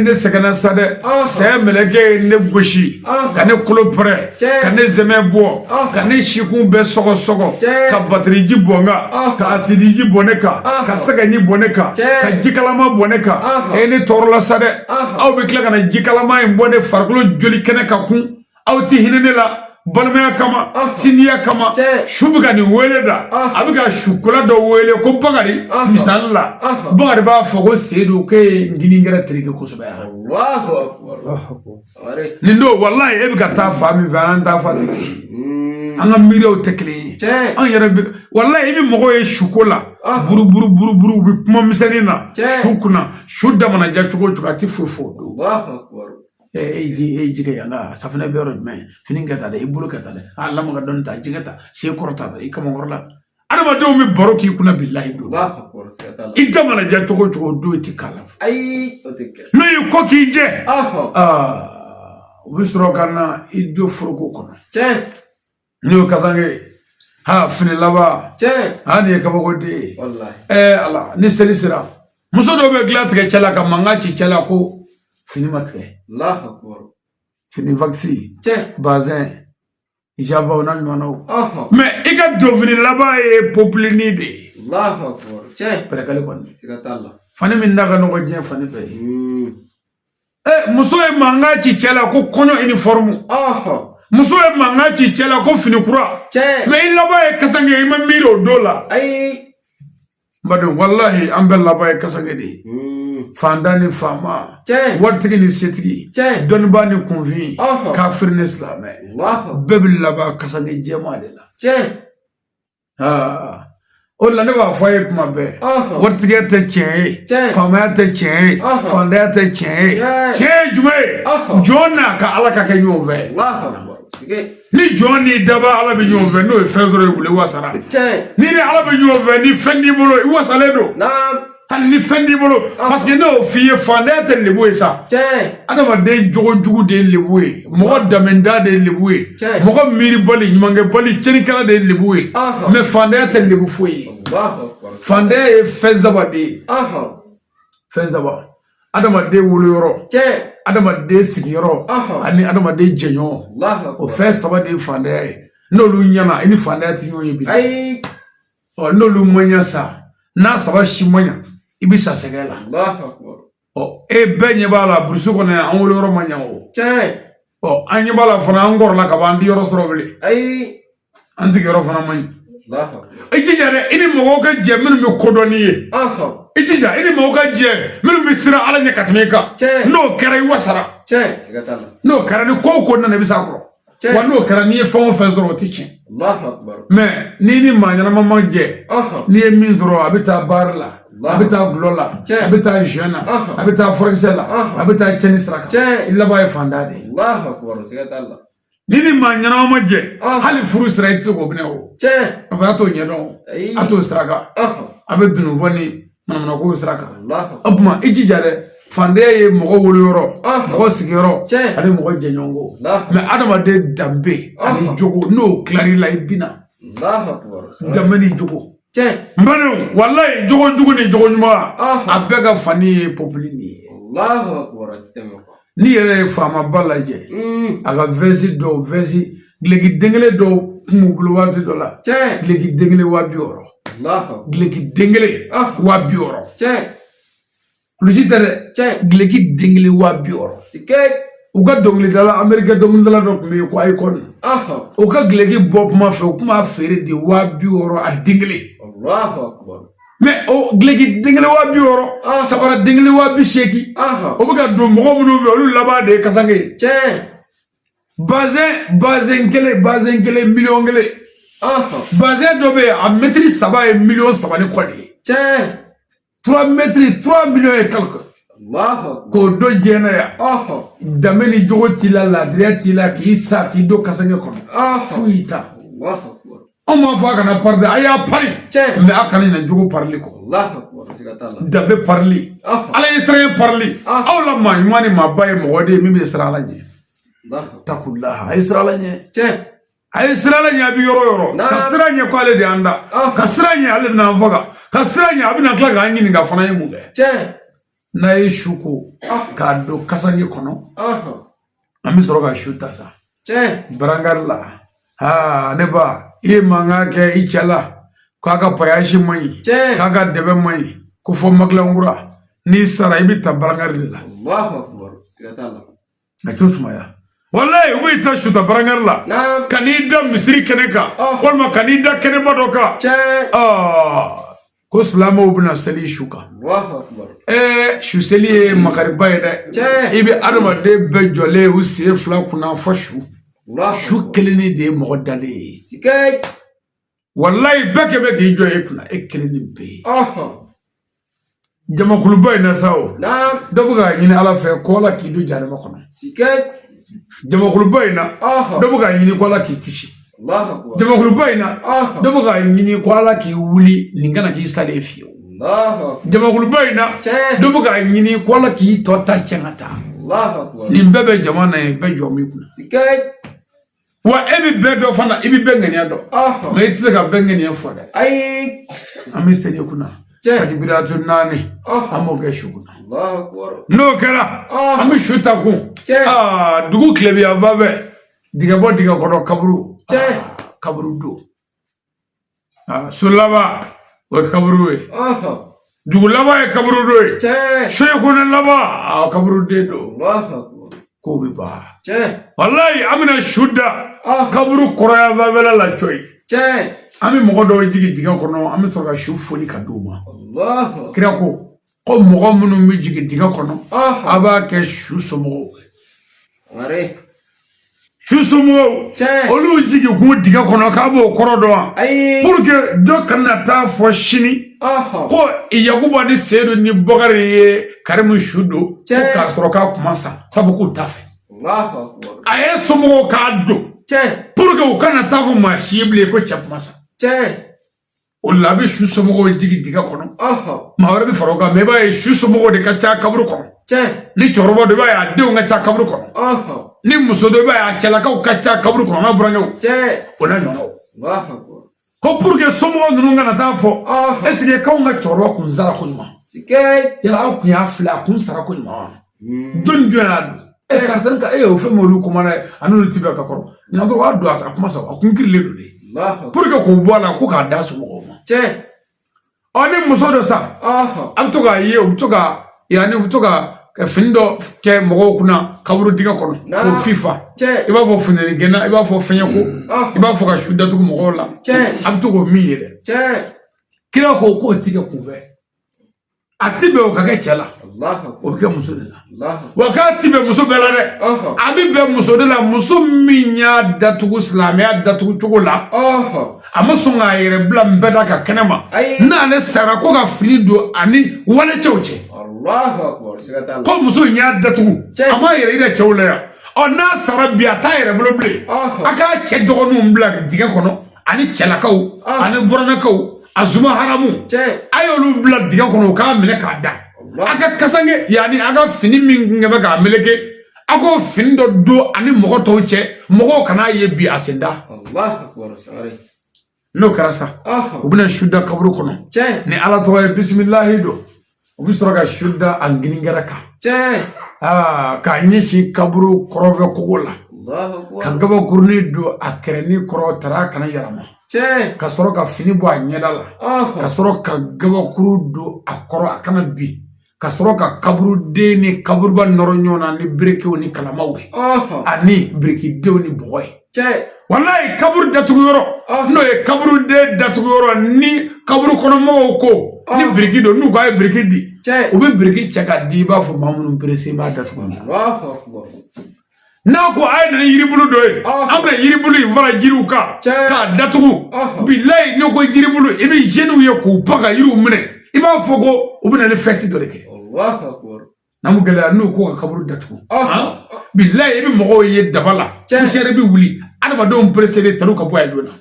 ne sɛgɛnna sa dɛ, saya mɛlɛkɛ ye ne gosi ka ne kolo pɛrɛ, ka ne zɛmɛ bɔ, ka ne sikun bɛɛ sɔgɔ sɔgɔ, ka batiriji bɔn n kan, ka asidiji bɔn ne kan, ka sɛgɛnji bɔn ne kan, ka jikalama bɔn ne kan, ne tɔɔrɔla sa dɛ. Aw bɛ tila ka na jikalama in bɔ ne farikolo joli kɛnɛ ka kun, aw tɛ hinɛ ne la balimaya kama, sindiya kama. Su bɛ ka nin wele da, a bɛ ka sukola dɔ wele ko Bakari. Misali la, Bakari b'a fɔ ko Seyidu, k'e ye n gininkɛrɛ tereke kosɛbɛ. Nin don, walayi, e bɛ ka taa fa min fɛ, an t'a fa tɛ kelen, an ka miiriyaw tɛ kelen ye. An yɛrɛ bɛ, walayi, i bɛ mɔgɔw ye suko la, buru buru buru buru, u bɛ kuma misɛnnin na su kunna. Su damana ja cogo o cogo, a tɛ foyi fɔ o don. E ji, e ji kɛ yan ka safunɛ bɛ yɔrɔ jumɛn? Fini kɛ ta dɛ, i bolo kɛ ta dɛ, a lamaga dɔɔni ta, jɛgɛ ta, sen kɔrɔ ta, i kamankɔrɔ la. Adamadenw bɛ baro k'i kunna, bilahi. Don i da mana ja cogo o cogo, o don i tɛ k'a la. N'o y'i kɔ k'i jɛ, u bɛ sɔrɔ ka na i don foroko kɔnɔ. N'o ye kasange ha, fini laban ha, nin ye kabako den ye. Ala, ni seli sera, muso dɔw bɛ dilan tigɛ cɛ la ka mankan ci cɛ la ko fini ma tigɛ, fini waxi, bazin, jabaw n'a ɲɔgɔnnaw. Mais i ka donfini laban ye popilini de ye, pɛrɛkali kɔni, fani min da ka nɔgɔ diɲɛ fani bɛɛ ye. Muso ye mankan ci cɛ la ko kɔɲɔ uniforme, muso ye mankan ci cɛ la ko fini kura, mais i laban ye kasange, i ma miiri o don la. N badenw, walahi, an bɛɛ laban ye kasange de ye. Fantan ni faama, waritigi ni setigi, dɔnnibaa ni kunfin, kafiri ni silamɛ, bɛɛ bɛ laban kasange jɛman de la. O de la ne b'a fɔ a ye tuma bɛɛ, waritigiya tɛ tiɲɛ ye, faamaya tɛ tiɲɛ ye, fantanya tɛ tiɲɛ ye. Tiɲɛ ye jumɛn ye? Jɔn n'a ka Ala ka kɛ ɲɔgɔn fɛ. Ni jɔn n'i daba Ala bɛ ɲɔgɔn fɛ, n'o ye fɛn sɔrɔ i bolo, i wasara. Ni ni Ala bɛ ɲɔgɔn fɛ, ni fɛn t'i bolo, i wasalen don, hali ni fɛn t'i bolo. Parce que ne y'o f'i ye, fantanya tɛ lebu ye sa. Adamaden jogo jugu de ye lebu ye, mɔgɔ damenda de ye lebu ye, mɔgɔ miiribali, ɲumankɛbali, tiɲɛnikɛla de ye lebu ye. Mais fantanya tɛ lebu foyi ye. Fantanya ye fɛn saba de ye, fɛn saba: adamaden woloyɔrɔ, adamaden sigiyɔrɔ ani adamaden jɛɲɔgɔn. O fɛn saba de ye fantanya ye. N'olu ɲɛna, i ni fantanya tɛ ɲɔgɔn ye bi. Ɔ, n'olu ma ɲɛ sa, n'a saba si ma ɲɛ, i bɛ sa sɛgɛn la. Ɔ, e bɛɛ ɲɛ b'a la, burusi kɔnɔ yan, an wolo yɔrɔ ma ɲɛ o. Ɔ, an ɲɛ b'a la fana, an kɔrɔla ka ban, an tɛ yɔrɔ sɔrɔ bilen, an sigiyɔrɔ fana man ɲi. I jija dɛ, i ni mɔgɔw ka jɛ minnu bɛ kodɔn n'i ye. I jija, i ni mɔgɔw ka jɛ minnu bɛ siran Ala ɲɛ ka tɛmɛ i kan. N'o kɛra, i wasara. N'o kɛra, ni ko o ko nana, i bɛ s'a kɔrɔ. Wa n'o kɛra, n'i ye fɛn o fɛn sɔrɔ, o tɛ tiɲɛ. Mais n'i ni maa ɲɛnama ma jɛ, n'i ye min sɔrɔ, a bɛ taa baara la, a bɛ taa gulɔ la, a bɛ taa joint na, a bɛ taa furakisɛ la, a bɛ taa cɛnni sira kan. I laban ye fantan de ye. Ni ni maa ɲɛnama ma jɛ, hali furu sira, i tɛ se k'o minɛ o. A fana t'o ɲɛdɔn o, a t'o sira kan, a bɛ dununfɔ ni manamanakow sira kan. O tuma, i jija dɛ, fantanya ye mɔgɔ wolo yɔrɔ, mɔgɔ sigiyɔrɔ ani mɔgɔ jɛɲɔgɔnko. Mais adamaden danbe ani jogo, n'o tilar'i la, i bina. Danbe ni jogo, n badenw, walayi, jogo jugu ni jogo ɲuman, a bɛɛ ka fani ye popili nin ye. N'i yɛrɛ ye faamaba lajɛ, a ka veste dɔw, veste gileki den kelen dɔw kun b'u bolo waati dɔ la, gileki den kelen 60 000, gileki den kelen 60 000. Kulusi tɛ dɛ, gileki den kelen 60 000. U ka dɔnkilidala, amerikɛn dɔnkilidala dɔ tun bɛ yen ko Akon, o ka gileki bɔ kuma fɛ, u tun b'a feere de 60 000 a den kelen. Mais o gileki den kelen 60 000, sabara den kelen 80 000, o bɛ ka don mɔgɔ minnu fɛ, olu laban de ye kasange ye. Bazɛn, bazɛn kelen, bazɛn kelen miliyɔn 1. Bazɛn dɔ bɛ yen, a mɛtiri 3 ye miliyɔn 3 ni kɔ de ye. 3 mètres, 3 millions et quelque. K'o don diɲɛ na yan, danbe ni jogo t'i la, laadiriya t'i la, k'i sa k'i don kasange kɔnɔ, foyi ta. Anw m'a fɔ a kana pari dɛ, a y'a pari, mais a kana ɲinɛ jogo parili kɔ, danbe parili, Ala ye siran parili. Aw la maa ɲuman ni maaba ye mɔgɔ de ye min bɛ siran Ala ɲɛ. Takulaha, a ye siran Ala ɲɛ, a ye siran Ala ɲɛ. A bɛ yɔrɔ o yɔrɔ, ka siran ɲɛ ko ale de y'an da, ka siran ɲɛ ale bɛna an faga, ka siran ɲɛ a bɛna tila k'an ɲininka fana ye mun kɛ. N'a ye su ko k'a don kasange kɔnɔ, an bɛ sɔrɔ ka su ta sa barankari la. Aa, ne ba, i ye mankan kɛ i cɛ la k'a ka payasi man ɲi, k'a ka dɛbɛ man ɲi, ko fɔ makilankura. N'i sara, i bɛ ta barankari de la. A t'o sumaya. Walayi, u b'i ta su ta barankari la, ka n'i da misiri kɛnɛ kan, walima ka n'i da kɛnɛba dɔ kan, ko silamɛw bɛna seli su kan. Ɛɛ, su seli ye makariba ye dɛ. I bɛ adamaden bɛɛ jɔlen u sen fila kunna fɔ su. Su kelen de ye mɔgɔ dalen ye. Walayi, bɛɛ kɛ bɛ k'i jɔ e kunna, e kelen ni bɛɛ ye. Jamakuluba in na sa, o dɔ bɛ k'a ɲini Ala fɛ ko Ala k'i don jahanama kɔnɔ. Jamakuluba in na, dɔ bɛ k'a ɲini ko Ala k'i kisi. Jamakuluba in na, dɔ bɛ k'a ɲini ko Ala k'i wuli, nin kana k'i salen fiyewu. Jamakuluba in na, dɔ bɛ k'a ɲini ko Ala k'i tɔ ta cɛn ka taa. Nin bɛɛ bɛ jama na yen, bɛɛ jɔ b'i kunna. Wa e bɛ bɛɛ dɔn fana, i bɛ bɛɛ ŋaniya dɔn, mais i tɛ se ka bɛɛ ŋaniya fɔ dɛ. An bɛ seli kunna takibiratu naani, an b'o kɛ su kunna. N'o kɛra, an bɛ su ta kun. Dugu tilebiyanfan fɛ, dingɛ bɔ dingɛ kɔnɔ, kaburu, kaburu don. So laban, o ye kaburu ye. Dugu laban ye kaburu don ye. So ye kɔnɔ laban, kaburu den don. K'o bɛ ban. Walayi, an bɛna su da kaburu kɔrɔya fanfɛla la cɔyi. An bɛ mɔgɔ dɔw jigin dingɛ kɔnɔ, an bɛ sɔrɔ ka su foni ka d'u ma. Kira ko ko mɔgɔ minnu bɛ jigin dingɛ kɔnɔ, a b'a kɛ su somɔgɔw ye. Su somɔgɔw, olu jigin kun dingɛ kɔnɔ, k'a b'o kɔrɔ dɔn wa? Pour que dɔ kana taa fɔ sini ko Yakuba ni Seyidu ni Bakari ye Karimu su don ko k'a sɔrɔ k'a kuma sa, sabu k'u t'a fɛ. A yɛrɛ somɔgɔw k'a don pour que u kana taa fɔ maa si ye bilen ko cɛ kuma sa. O la, a bɛ su somɔgɔw jigin dingɛ kɔnɔ, maa wɛrɛ bɛ fara o kan, mais i b'a ye su somɔgɔw de ka ca kaburu kɔnɔ. Ni cɛkɔrɔba don, i b'a ye a denw ka ca kaburu kɔnɔ. Ni muso don, i b'a ye a cɛlakaw ka ca kaburu kɔnɔ, n'a burankɛw, o n'a ɲɔgɔnnaw. Ko pour que somɔgɔw ninnu kana taa fɔ est ce que k'anw ka cɛkɔrɔba kun sara ko ɲuman, yala aw kun y'a filɛ, a kun sara ko ɲuman wa? Jɔn jɔn y'a don? E karisa ni ka e o fɛn min olu kumana ye, a n'olu ti bɛn ka kɔrɔ ɲinan dɔrɔn, a don a kuma sa, a kun kirilen don de pour que k'o bɔ a la, ko k'a da somɔgɔw ma. Ɔ, ni muso dɔ sa, an bɛ to k'a ye, u bɛ to ka yanni u bɛ to ka fini dɔ kɛ mɔgɔw kunna kaburu dingɛ kɔnɔ k'o fifa. I b'a fɔ funteni gɛnna, i b'a fɔ fɛnyɛko, i b'a fɔ ka su datugu mɔgɔw la. A bɛ to k'o min ye dɛ. Kira ko k'o ti kɛ kunfɛ, a ti bɛn o ka kɛ cɛ la. O bɛ kɛ muso de la. Wa k'a ti bɛn muso bɛɛ la dɛ, a bɛ bɛn muso de la, muso min y'a datugu silamɛya datugu cogo la, a ma sɔn k'a yɛrɛ bila n bɛɛ da ka kɛnɛ ma. N'ale sara ko ka fini don ani walecɛw cɛ, ko muso in y'a datugu, a m'a yɛrɛ yira cɛw la yan. Ɔ, n'a sara bi, a t'a yɛrɛ bolo bilen. A k'a cɛ dɔgɔninw bila dingɛ kɔnɔ, ani cɛlakaw ani burannakaw, a zuma haramu, a y'olu bila dingɛ kɔnɔ, u k'a minɛ k'a da. A ka kasange, yanni a ka fini min kun bɛ k'a meleke, a k'o fini dɔ don ani mɔgɔ tɔw cɛ, mɔgɔw kan'a ye bi a sen da. N'o kɛra sa, u bɛna su da kaburu kɔnɔ ni Ala tɔgɔ ye, bisimilahi don. U bɛ sɔrɔ ka su da a gininkɛrɛ kan, k'a ɲɛsin kaburu kɔrɔfɛ kogo la, ka gabakurunin don a kɛrɛnin kɔrɔ, tara kana yɛlɛma, ka sɔrɔ ka fini bɔ a ɲɛda la, ka sɔrɔ ka gabakuru don a kɔrɔ, a kana bin, ka sɔrɔ ka kaburuden ni kaburuba nɔrɔ ɲɔgɔn na ni berekew ni kalamaw ye, ani birikidenw ni bɔgɔ ye. Walayi, kaburu datugu yɔrɔ, n'o ye kaburuden datugu yɔrɔ, ni kaburu kɔnɔmɔgɔw ko ni biriki don, n'u k'a ye biriki di, u bɛ biriki cɛ ka di, i b'a fɔ maa minnu perese b'a datugu. N'a ko a ye na ni yiribulu dɔ ye, an bɛna yiribulu in fara jiriw kan k'a datugu. Bilayi, n'o ko jiribulu, i bɛ jeunes ye k'u pan ka yiriw minɛ, i b'a fɔ ko u bɛna ni fɛti dɔ de kɛ. N'an ko gɛlɛya, n'u ko ka kaburu datugu, bilayi, i bɛ mɔgɔw ye daba la, poussière bɛ wuli, adamadenw perese tanu ka bɔ a ye joona.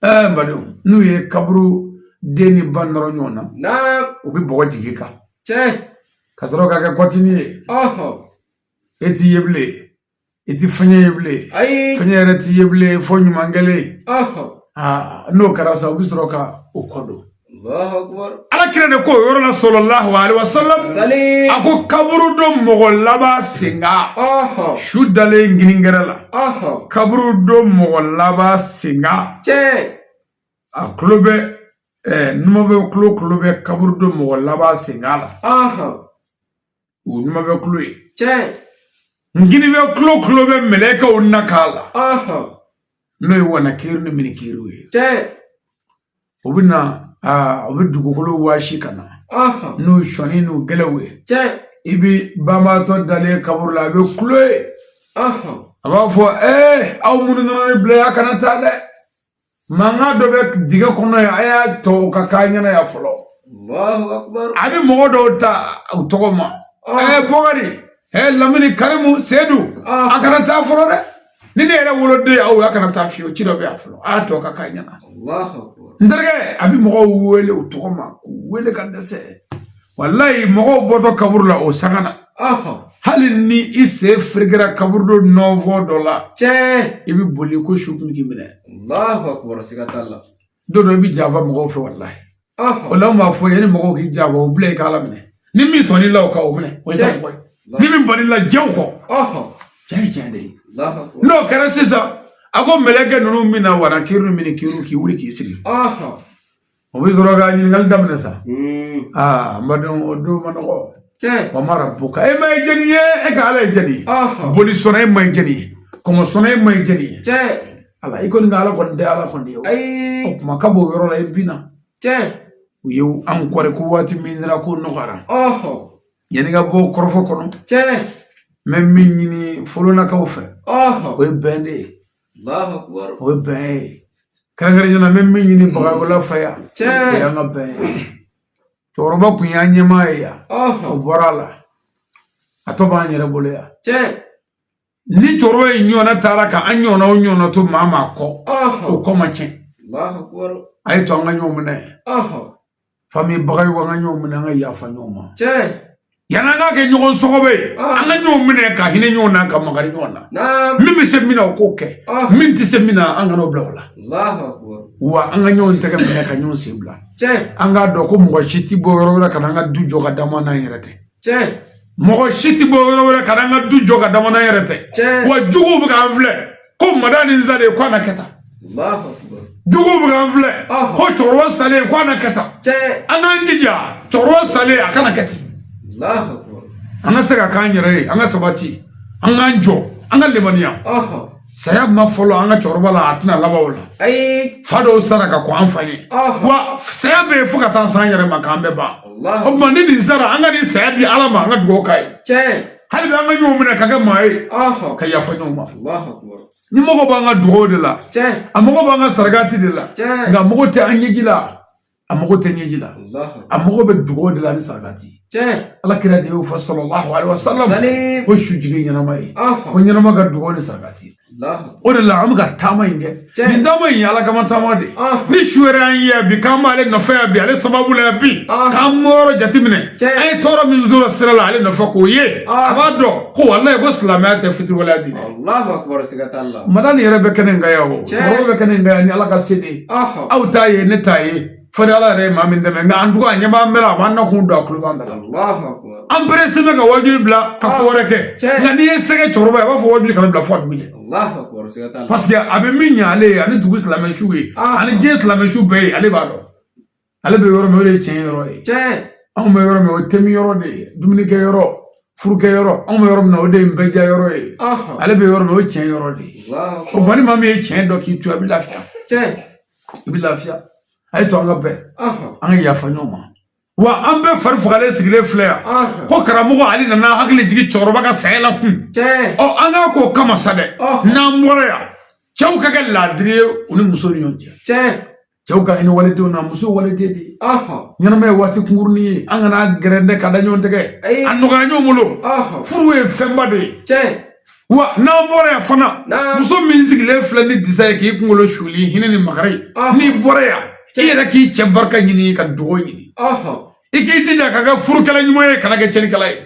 Ɛɛ, n badenw, n'u ye kaburu den ni ba nɔrɔ ɲɔgɔn na, u bɛ bɔgɔ jigin kan ka sɔrɔ ka kɛ kɔtini ye. E t'i ye bilen, i ti fɛn ye bilen, fɛn yɛrɛ t'i ye bilen fo ɲuman kɛlen. N'o kɛra sa, u bɛ sɔrɔ ka o kɔ don. Ala kira de ko o yɔrɔ la, sallallahu alaihi wasallam, a ko kaburu don mɔgɔ laban senkan, su dalen gininkɛrɛ la, kaburu don mɔgɔ laban senkan, a tulo bɛ numanfɛ tulo bɛ kaburu don mɔgɔ laban senkan la, o numanfɛ tulo ye. Nginifɛ tulo bɛ mɛlɛkɛw na k'a la, n'o ye wanakiru ni minikiru ye. U bɛ na, u bɛ dugukolo waasi ka na n'u sɔnni n'u gɛlɛw ye. I bɛ banbaatɔ dalen kaburu la, a bɛ kulo ye, a b'a fɔ: ee, aw minnu nana ne bila yan, a kana taa dɛ, mankan dɔ bɛ dingɛ kɔnɔ yan, a y'a tɔ ka k'a ɲɛna yan fɔlɔ. A bɛ mɔgɔ dɔw ta u tɔgɔ ma: ɛɛ, Bɔkari, ɛɛ, Lamini, Karimu, Sedu, a kana taa fɔlɔ dɛ, ni ne yɛrɛ woloden aw, a kana taa fiyewu, ci dɔ bɛ yan fɔlɔ, a y'a tɔ ka k'a ɲɛna. N terikɛ, a bɛ mɔgɔw wele u tɔgɔ ma, k'u wele ka dɛsɛ. Walayi, mɔgɔw bɔtɔ kaburu la o sanga na, hali ni i sen ferekera kaburudo nɔfɔ dɔ la, i bɛ boli ko su kun k'i minɛ. Don dɔ i bɛ janfa mɔgɔw fɛ, walayi. O la, anw b'a fɔ yanni mɔgɔw k'i janfa, o bila i k'Ala minɛ. Ni min sɔnn'i la, o ka o minɛ, o ye mɔgɔ ye. Ni min ban'i la, jɛw kɔ, tiɲɛ ye tiɲɛ de ye. N'o kɛra sisan, a ko mɛlɛkɛ ninnu min na wara kiru ni kiru, k'i wuli k'i sigi, o bɛ sɔrɔ ka ɲininkali daminɛ sa. Aa, n badenw, o don ma nɔgɔ. Wa ma rabbuka, e ma ye jɛni ye, e ka Ala ye jɛni ye, boli sɔnna, e ma ye jɛni ye, kɔmɔ sɔnna, e ma ye jɛni ye. Ala i kɔni ka Ala kɔni tɛ Ala kɔni ye. O kuma ka b'o yɔrɔ la, i binna. U ye an kɔri ko waati min nana ko nɔgɔyara, yanni ka bɔ kɔrɔfɔ kɔnɔ, n bɛ min ɲini folonakaw fɛ, o ye bɛn de ye, o ye bɛn ye. Kɛrɛnkɛrɛnnenya la, n bɛ min ɲini Bagayogola fɛ yan, o y'an ka bɛn ye. Cɛkɔrɔba kun y'an ɲɛmaa ye yan, o bɔra a la, a tɔ b'an yɛrɛ bolo yan. Ni cɛkɔrɔba in ɲɔgɔnna taara ka an ɲɔgɔnna o ɲɔgɔnna to maa maa kɔ, o kɔ ma tiɲɛ. A ye to an ka ɲɔgɔn minɛ, famille Bagayogo, an ka ɲɔgɔn minɛ, an ka yafa ɲɔgɔn ma. Yanni an ka kɛ ɲɔgɔn sɔgɔbɛ ye, an ka ɲɔgɔn minɛ ka hinɛ ɲɔgɔn na, ka makari ɲɔgɔn na. Min bɛ se min na, o k'o kɛ, min tɛ se min na, an kana o bila o la. Wa an ka ɲɔgɔn tɛgɛ minɛ ka ɲɔgɔn sen bila. An k'a dɔn ko mɔgɔ si tɛ bɔ yɔrɔ wɛrɛ ka na an ka du jɔ ka d'an ma n'an yɛrɛ tɛ. Mɔgɔ si tɛ bɔ yɔrɔ wɛrɛ ka na an ka du jɔ ka d'an ma n'an yɛrɛ tɛ. Wa juguw bɛ k'an filɛ ko mada ni salen ko a na kɛ tan. Juguw bɛ k'an filɛ ko cɛkɔrɔba salen ko a na kɛ tan. An k'an jija, cɛkɔrɔba salen a kana kɛ ten. An ka se ka k'an yɛrɛ ye, an ka sabati, an k'an jɔ, an ka limaniya. Saya ma fɔlɔ an ka cɛkɔrɔba la, a tɛna laban o la. Ayi. Fa dɔw sara ka kɔn an fa ɲɛ. Wa saya bɛ yen fo ka taa s'an yɛrɛ ma k'an bɛɛ ban. O tuma ni nin sara, an ka nin saya di Ala ma, an ka dugawu k'a ye. Hali bi an ka ɲɔgɔn minɛ ka kɛ maa ye, ka yafa ɲɔgɔn ma. Ni mago b'an ka dugawu de la, a mago b'an ka sarakati de la, nka a mago tɛ an ɲɛji la, a mago tɛ ɲɛji la, a mago bɛ dugawu de la ani sarakati. Ala kira de y'o fɔ sallallahu alaihi wa sallam, ko su jigin ɲɛnama ye, ko ɲɛnama ka dugawu ni sarakati. O de la an bɛ ka taama in kɛ. Nin taama in ye Ala kama taama de. Ni su yɛrɛ y'an ye bi k'an b'ale nɔfɛ yan bi, ale sababu la yan bi, k'an mɔyɔrɔ jateminɛ, an ye tɔɔrɔ min sɔrɔ sira la ale nɔfɛ k'o ye, a b'a dɔn ko walayi ko silamɛya tɛ fitiriwaleya di. Madani yɛrɛ bɛ kɛnɛ in kan yan, o cɛkɔrɔba bɛ kɛnɛ in kan yan ni Ala ka se de ye. Aw t'a ye, ne t'a ye, fo ni Ala yɛrɛ ye maa min dɛmɛ, nka an tugu a ɲɛ b'an bɛɛ la, a b'an nakun don, a tulo b'an da la. An perese bɛ ka wajuli bila ka ko wɛrɛ kɛ, nka n'i ye sɛgɛ cɛkɔrɔba ye, a b'a fɔ wajuli kana bila fo a dugu jɛ. Parce que a bɛ min ɲɛ ale ye, ani dugu silamɛsu ye, ani diɲɛ silamɛsu bɛɛ ye, ale b'a dɔn. Ale bɛ yɔrɔ min, o de ye tiɲɛ yɔrɔ ye. Anw bɛ yɔrɔ min, o ye temi yɔrɔ de ye, dumunikɛ yɔrɔ, furukɛ yɔrɔ. Anw bɛ yɔrɔ min na, o de ye bɛɛ yɔrɔ ye. Ale bɛ yɔrɔ min, o ye tiɲɛ yɔrɔ de ye. O tuma ni maa min ye tiɲɛ dɔn k'i to, a bɛ lafiya. I bɛ lafiya. A ye to an ka bɛn, an ka yafa ɲɔgɔn ma. Wa an bɛɛ fari fagalen sigilen filɛ yan ko karamɔgɔ Ali nana hakili jigin cɛkɔrɔba ka saya la kun. Ɔ, an k'a k'o kama sa dɛ. N'an bɔra yan, cɛw ka kɛ laadiri ye u ni musow ni ɲɔgɔn cɛ. Cɛw ka hinɛ walidenw na, musow waliden de ye. Ɲɛnama ye waati kunkurunin ye, an kana gɛrɛndɛ ka da ɲɔgɔn tɛgɛ, a nɔgɔya ɲɔgɔn bolo. Furu ye fɛnba de ye. Wa n'an bɔra yan fana, muso min sigilen filɛ ni disa ye k'i kunkolo suli hinɛ ni makari, n'i bɔra yan, i yɛrɛ k'i cɛ barika ɲini ka dugawu ɲini. I k'i jija ka kɛ furukɛla ɲuman ye, kana kɛ cɛnnikɛla ye.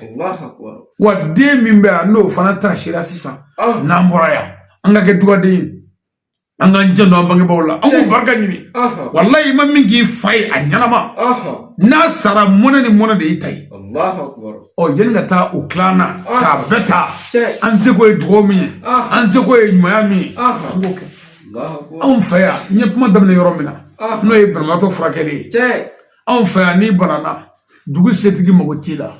Wa den min bɛ yan, n'o fana tasira sisan, n'an bɔra yan, an ka kɛ dugaden ye, an k'an janto an bangebaaw la, an k'u barika ɲini. Walayi, i ma min k'i fa ye a ɲɛnama, n'a sara, mɔnɛ ni mɔnɛ de y'i ta ye. Ɔ, yanni ka taa o tilan na k'a bɛɛ ta, an seko ye dugawu min ye, an seko ye ɲumanya min ye, an k'o kɛ. Anw fɛ yan, n ye kuma daminɛ yɔrɔ min na, n'o ye banabaatɔ furakɛli ye. Anw fɛ yan, n'i banana, dugu setigi mago t'i la,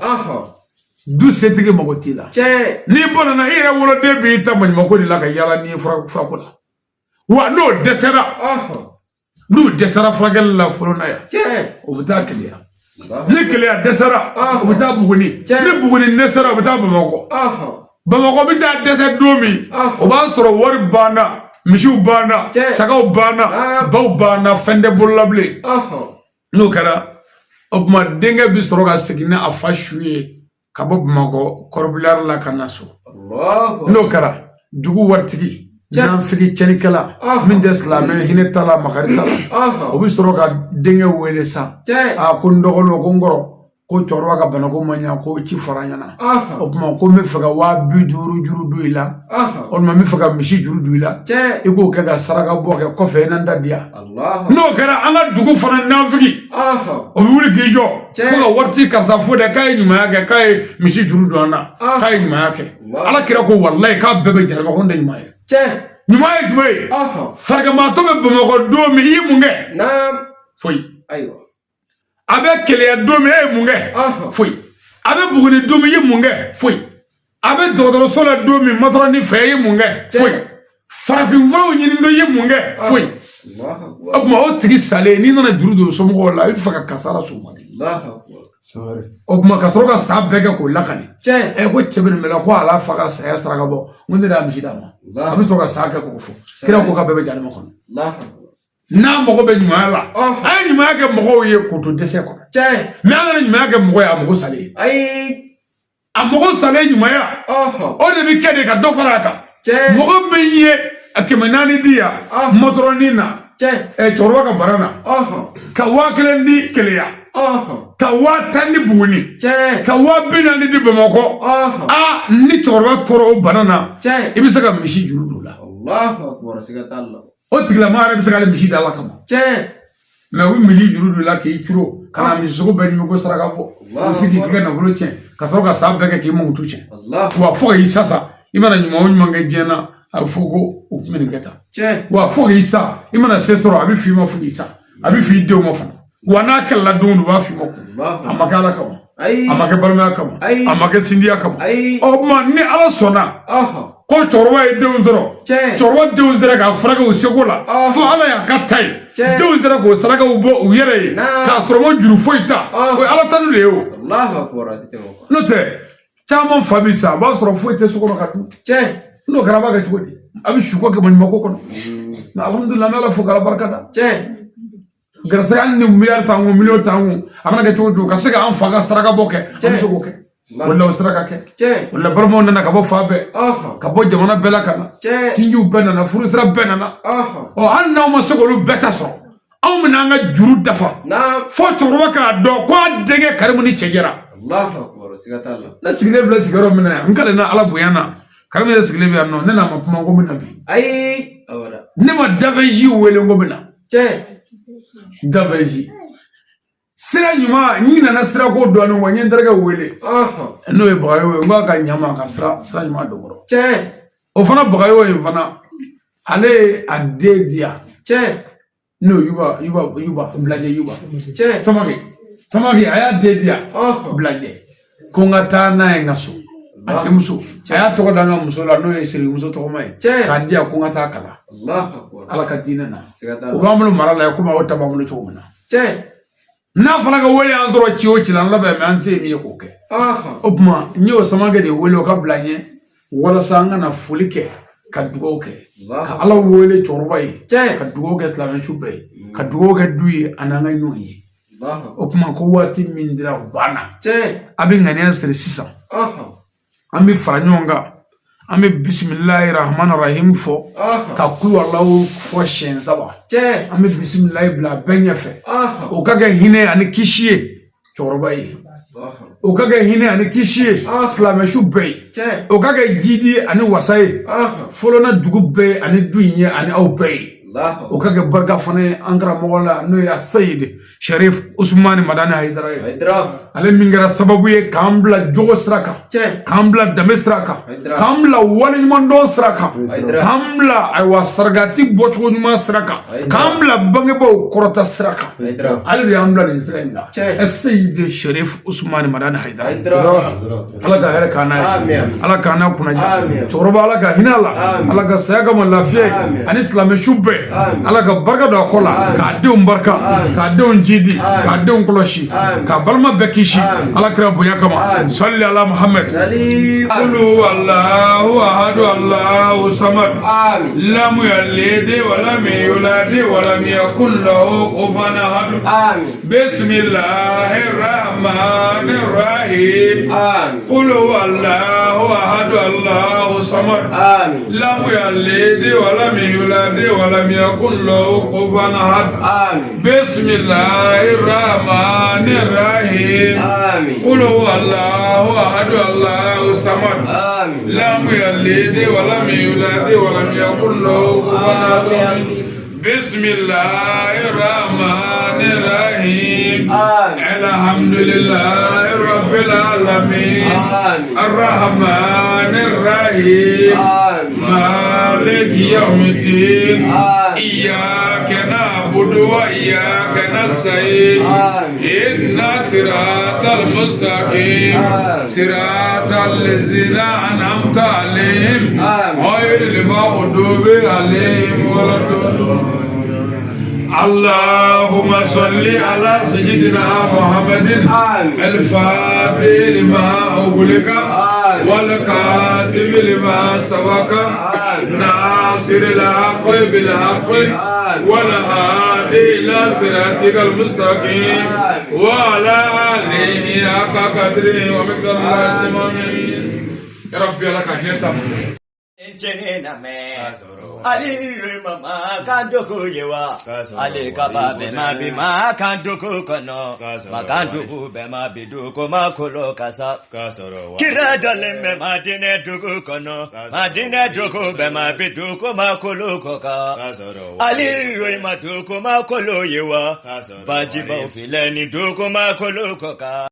du setigi mago t'i la. N'i banana, i yɛrɛ woloden b'i ta maɲumanko de la ka yaala n'i ye furako la. Wa n'o dɛsɛra, n'u dɛsɛra furakɛli la fɔlɔ na yan, o bɛ taa Keleya. Ni Keleya dɛsɛra, o bɛ taa Buguni. Ni Buguni dɛsɛra, o bɛ taa Bamakɔ. Bamakɔ bɛ taa dɛsɛ don min, o b'a sɔrɔ wari banna, misiw banna, sagaw banna, baw banna, fɛn tɛ bolo la bilen. N'o kɛra, o tuma denkɛ bɛ sɔrɔ ka segin ni a fa su ye ka bɔ Bamakɔ kɔrɔbilari la ka na so. N'o kɛra, dugu waritigi, nanfigi, cɛnnikɛla min tɛ silamɛ, hinɛ t'a la, makari t'a la, o bɛ sɔrɔ ka denkɛ wele sa. A ko n dɔgɔnin, ko n kɔrɔ, ko cɛkɔrɔba ka banako ma ɲa, ko ci fɔra an ɲɛna. O tuma ko n bɛ fɛ ka 50 000 juru don i la, o tuma n bɛ fɛ ka misi juru don i la, i k'o kɛ ka saraka bɔ kɛ kɔfɛ i na n ta di yan. N'o kɛra, an ka dugu fana nanfigi, o bɛ wuli k'i jɔ ko ka wari ci karisa fo dɛ, k'a ye ɲumanya kɛ, k'a ye misi juru don an na, k'a ye ɲumanya kɛ. Ala kira ko walayi k'a bɛɛ bɛ jahanama kɔnɔ tɛ ɲuman ye. Ɲuman ye jumɛn ye? Fariganbaatɔ bɛ Bamakɔ don min, i ye mun kɛ? Foyi. A bɛ Keleya don min, e ye mun kɛ? Foyi. A bɛ Buguni don min, i ye mun kɛ? Foyi. A bɛ dɔgɔtɔrɔso la don min, matɔrɔni fɛ, i ye mun kɛ? Foyi. Farafinfuraw ɲini don, i ye mun kɛ? Foyi. O tuma o tigi salen, n'i nana juru don somɔgɔw la, i bɛ fɛ ka kasara s'u ma. O tuma ka sɔrɔ ka sa bɛɛ kɛ k'o lakali. Ɛ, ko cɛ bɛ nin bɛɛ la, ko ala fa ka saya saraka bɔ, n ko ne de y'a misi d'a ma. A bɛ sɔrɔ ka sa kɛ k'o fɔ. Kira ko k'a bɛɛ bɛ jahanama kɔnɔ. N'a mago bɛ ɲumanya la, a ye ɲumanya kɛ mɔgɔw ye k'o to dɛsɛ kɔnɔ. Mɛ an kana ɲumanya kɛ mɔgɔ ye a mago salen. A mago salen ɲumanya, o de bɛ kɛ de ka dɔ fara a kan. Mɔgɔ min ye a 400 di yan mɔtɔrɔnin na, cɛkɔrɔba ka bara na, ka 1000 di Keleya, ka 10 000 di Buguni, ka 40 000 di Bamakɔ, aa, ni cɛkɔrɔba tɔɔrɔ o bana na, i bɛ se ka misi juru don o la. O tigilama yɛrɛ bɛ se k'ale misi da ala kama. Mɛ u bɛ misi juru don la k'i curo ka na misi sogo bɛɛ ɲimi ko saraka bɔ, u sigi k'i ka nafolo tiɲɛ, ka sɔrɔ ka san bɛɛ kɛ k'i mankutu tiɲɛ. Wa fo k'i sa sa, i mana ɲuman o ɲuman kɛ diɲɛ na, a bɛ fɔ ko u tun bɛ nin kɛ tan. Wa fo k'i sa, i mana se sɔrɔ, a bɛ f'i ma fo k'i sa, a bɛ f'i denw ma fana. Wa n'a kɛlɛla don o don, u b'a f'i ma ko a ma kɛ ala kama. Ayi. A ma kɛ balimaya kama. Ayi. A ma kɛ sindiya kama. Ayi. O tuma ni Ala sɔnna ko cɛkɔrɔba ye denw sɔrɔ, Tiɲɛ. cɛkɔrɔba denw sera k'a furakɛ u seko la, Ɔhɔ. fo Ala y'a ka ta ye, Tiɲɛ. denw sera k'o sarakaw bɔ u yɛrɛ ye Naam. k'a sɔrɔ ma juru foyi ta, Ɔhɔ. o ye Ala tanu de ye o. Allahu akbar, a tɛ tɛmɛ o kan. N'o tɛ, caman fa bi sa, a b'a sɔrɔ foyi tɛ so kɔnɔ ka dun. Tiɲɛ. N'o kɛra, a b'a kɛ cogo di? A bɛ suko kɛ maɲumako kɔnɔ. Mais alhamdulilah, an bɛ Ala fo k'Ala barika da. Tiɲɛ. Garisɛgɛ, hali ni miliyari t'an kun, miliyɔn t'an kun, a mana kɛ cogo o cogo, ka se k'an fa ka saraka bɔ kɛ, an bɛ se k'o kɛ. O la, o sera ka kɛ. Tiɲɛ. O la, balimaw nana ka bɔ fan bɛɛ, ka bɔ jamana bɛɛ la ka na. Tiɲɛ. Sinjiw bɛɛ nana, furusira bɛɛ nana. Ɔ, hali n'aw ma se k'olu bɛɛ ta sɔrɔ, anw bɛna an ka juru dafa Naam. fo cɛkɔrɔba k'a dɔn ko a denkɛ Karimu ni cɛ jɛra. Allahu akbar, siga t'a la. Ne sigilen filɛ sigiyɔrɔ min na yan, n kalenna Ala bonya na, Karimu yɛrɛ sigilen bɛ yan nɔ, ne n'a ma kuma ko n bɛ na bi. Ayi. Awara. Ne ma dafɛnsi wele ko n bɛ na. Tiɲɛ. Dafɛnsi sira ɲuman, n ɲinɛna sirako dɔɔnin kɔ, n ye n terikɛ wele, n'o ye Bagayogo ye, n k'a ka ɲa ma ka sira ɲuman don kɔrɔ. Tiɲɛ. O fana Bagayogo in fana, ale ye a den di yan, Tiɲɛ. n'o ye Yuba, Yuba, Yuba Bilajɛ, Yuba. Tiɲɛ. Samake, Samake, a y'a den di yan, Bilajɛ, ko n ka taa n'a ye n ka so. A denmuso, a y'a tɔgɔ da n ka muso la, n'o ye sirimuso tɔgɔma ye, Tiɲɛ. k'a di yan ko n ka taa kalan Allahu akbar. Ala ka diinɛ na. Siga t'a O la. b'an bolo mara la yan, komi aw ta b'an bolo cogo min na. Tiɲɛ. N'a fana ka wele y'an sɔrɔ ci o ci la, an labɛn, mɛ an se ye min ye k'o kɛ. O tuma n y'o Samakɛ de wele, o ka bila n ɲɛ walasa an ka na foli kɛ, ka dugawu kɛ, ka Allahu. Ala wele cɛkɔrɔba ye, Tiɲɛ. ka dugawu kɛ silamɛsu bɛɛ ye, ka dugawu kɛ du ye ani an ka ɲɔgɔn ye. Allahu. O tuma ko waati min dira, o banna. Tiɲɛ. A bɛ ŋaniya siri sisan. An bɛ fara ɲɔgɔn kan, an bɛ bisimilahi rahman rahim fɔ, ka kulu Alahu fɔ siɲɛ 3. Tiɲɛ. An bɛ bisimilahi bila bɛɛ ɲɛfɛ. O ka kɛ hinɛ ani kisi ye cɛkɔrɔba ye. Allahu. O ka kɛ hinɛ ani kisi ye silamɛsu bɛɛ ye. Tiɲɛ. O ka kɛ jidi ani wasa ye fɔlɔna dugu bɛɛ ye ani du in ye ani aw bɛɛ ye. Allahu. O ka kɛ barika fana ye an karamɔgɔ la, n'o ye Asayidi Sharif Usumani Madani Hayidara ye. Haidara. Ale min kɛra sababu ye k'an bila jogo sira kan, Tiɲɛ. k'an bila danbe sira kan, Hayidara. k'an bila waleɲumandɔn sira kan, Hayidara. k'an bila ayiwa sarakati bɔcogo ɲuman sira kan, Hayidara. k'an bila bangebaaw kɔrɔta sira kan. Hayidara. Ale de y'an bila nin sira in kan. Tiɲɛ. Seyidi Sharif Usumani Madani Hayidara. Haidara. Ala ka hɛrɛ k'an n'a ye. Amin. Ala k'an n'a kunnaja. Amin. Cɛkɔrɔba, Ala ka hinɛ a la. Amin. Ala ka saya kama lafiya ye Amin. ani silamɛ su bɛɛ. Amin. Ala ka barika don a kɔ la, Amin. k'a denw barika, Amin. k'a denw jidi, Amin. k'a denw kɔlɔsi, Amin. k'a balima bɛɛ kisi. Amin. Ala kira bonya kama. Amin. Salli ala Muhammad. Salim. Kulu Allahu ahadu Allahu samad. Amin. Lam yalid wa lam yulad wa lam yakun lahu kufuwan ahad. Amin. Bismillahir rahmanir rahim. Amin. قل هو الله أحد الله الصمد. Amin. لم يلد ولم يولد ولم يكن له كفوا أحد. Amin. بسم الله الرحمن الرحيم. Amin. قل هو الله أحد الله الصمد. Amin. لم يلد ولم يولد ولم يكن له كفوا أحد. بسم الله الرحمن الرحيم. آمين. الحمد لله رب العالمين. آمين. الرحمن الرحيم. آمين. مالك يوم الدين. آمين. إياك نعبد وإياك نستعين. آمين. إن صراط المستقيم. آمين. صراط الذين أنعمت عليهم، آمين. غير المغضوب عليهم ولا الضالين. اللهم صل على سيدنا محمد. آمين. الفاتح لما أغلق. آمين. والكاتب لما سبق. آمين. ناصر الحق بالحق. آمين. والهادي إلى صراطك المستقيم. آمين. وعلى آله حق قدره ومقداره العظيم. يا ربي لك يسر. Ali mama kan dogo ye wa, ale kaba bɛ ma bi ma kan dogo kɔnɔ, ma kan dogo bɛ ma bi dogo ma kolo kasa. Kira dalen bɛ Madinɛ dugu kɔnɔ, Madinɛ dugu bɛ ma bi dugu ma kolo kɔ kan. Ali ma dugu ma kolo ye wa, bajibaw filɛ ni dugu ma kolo kɔ kan.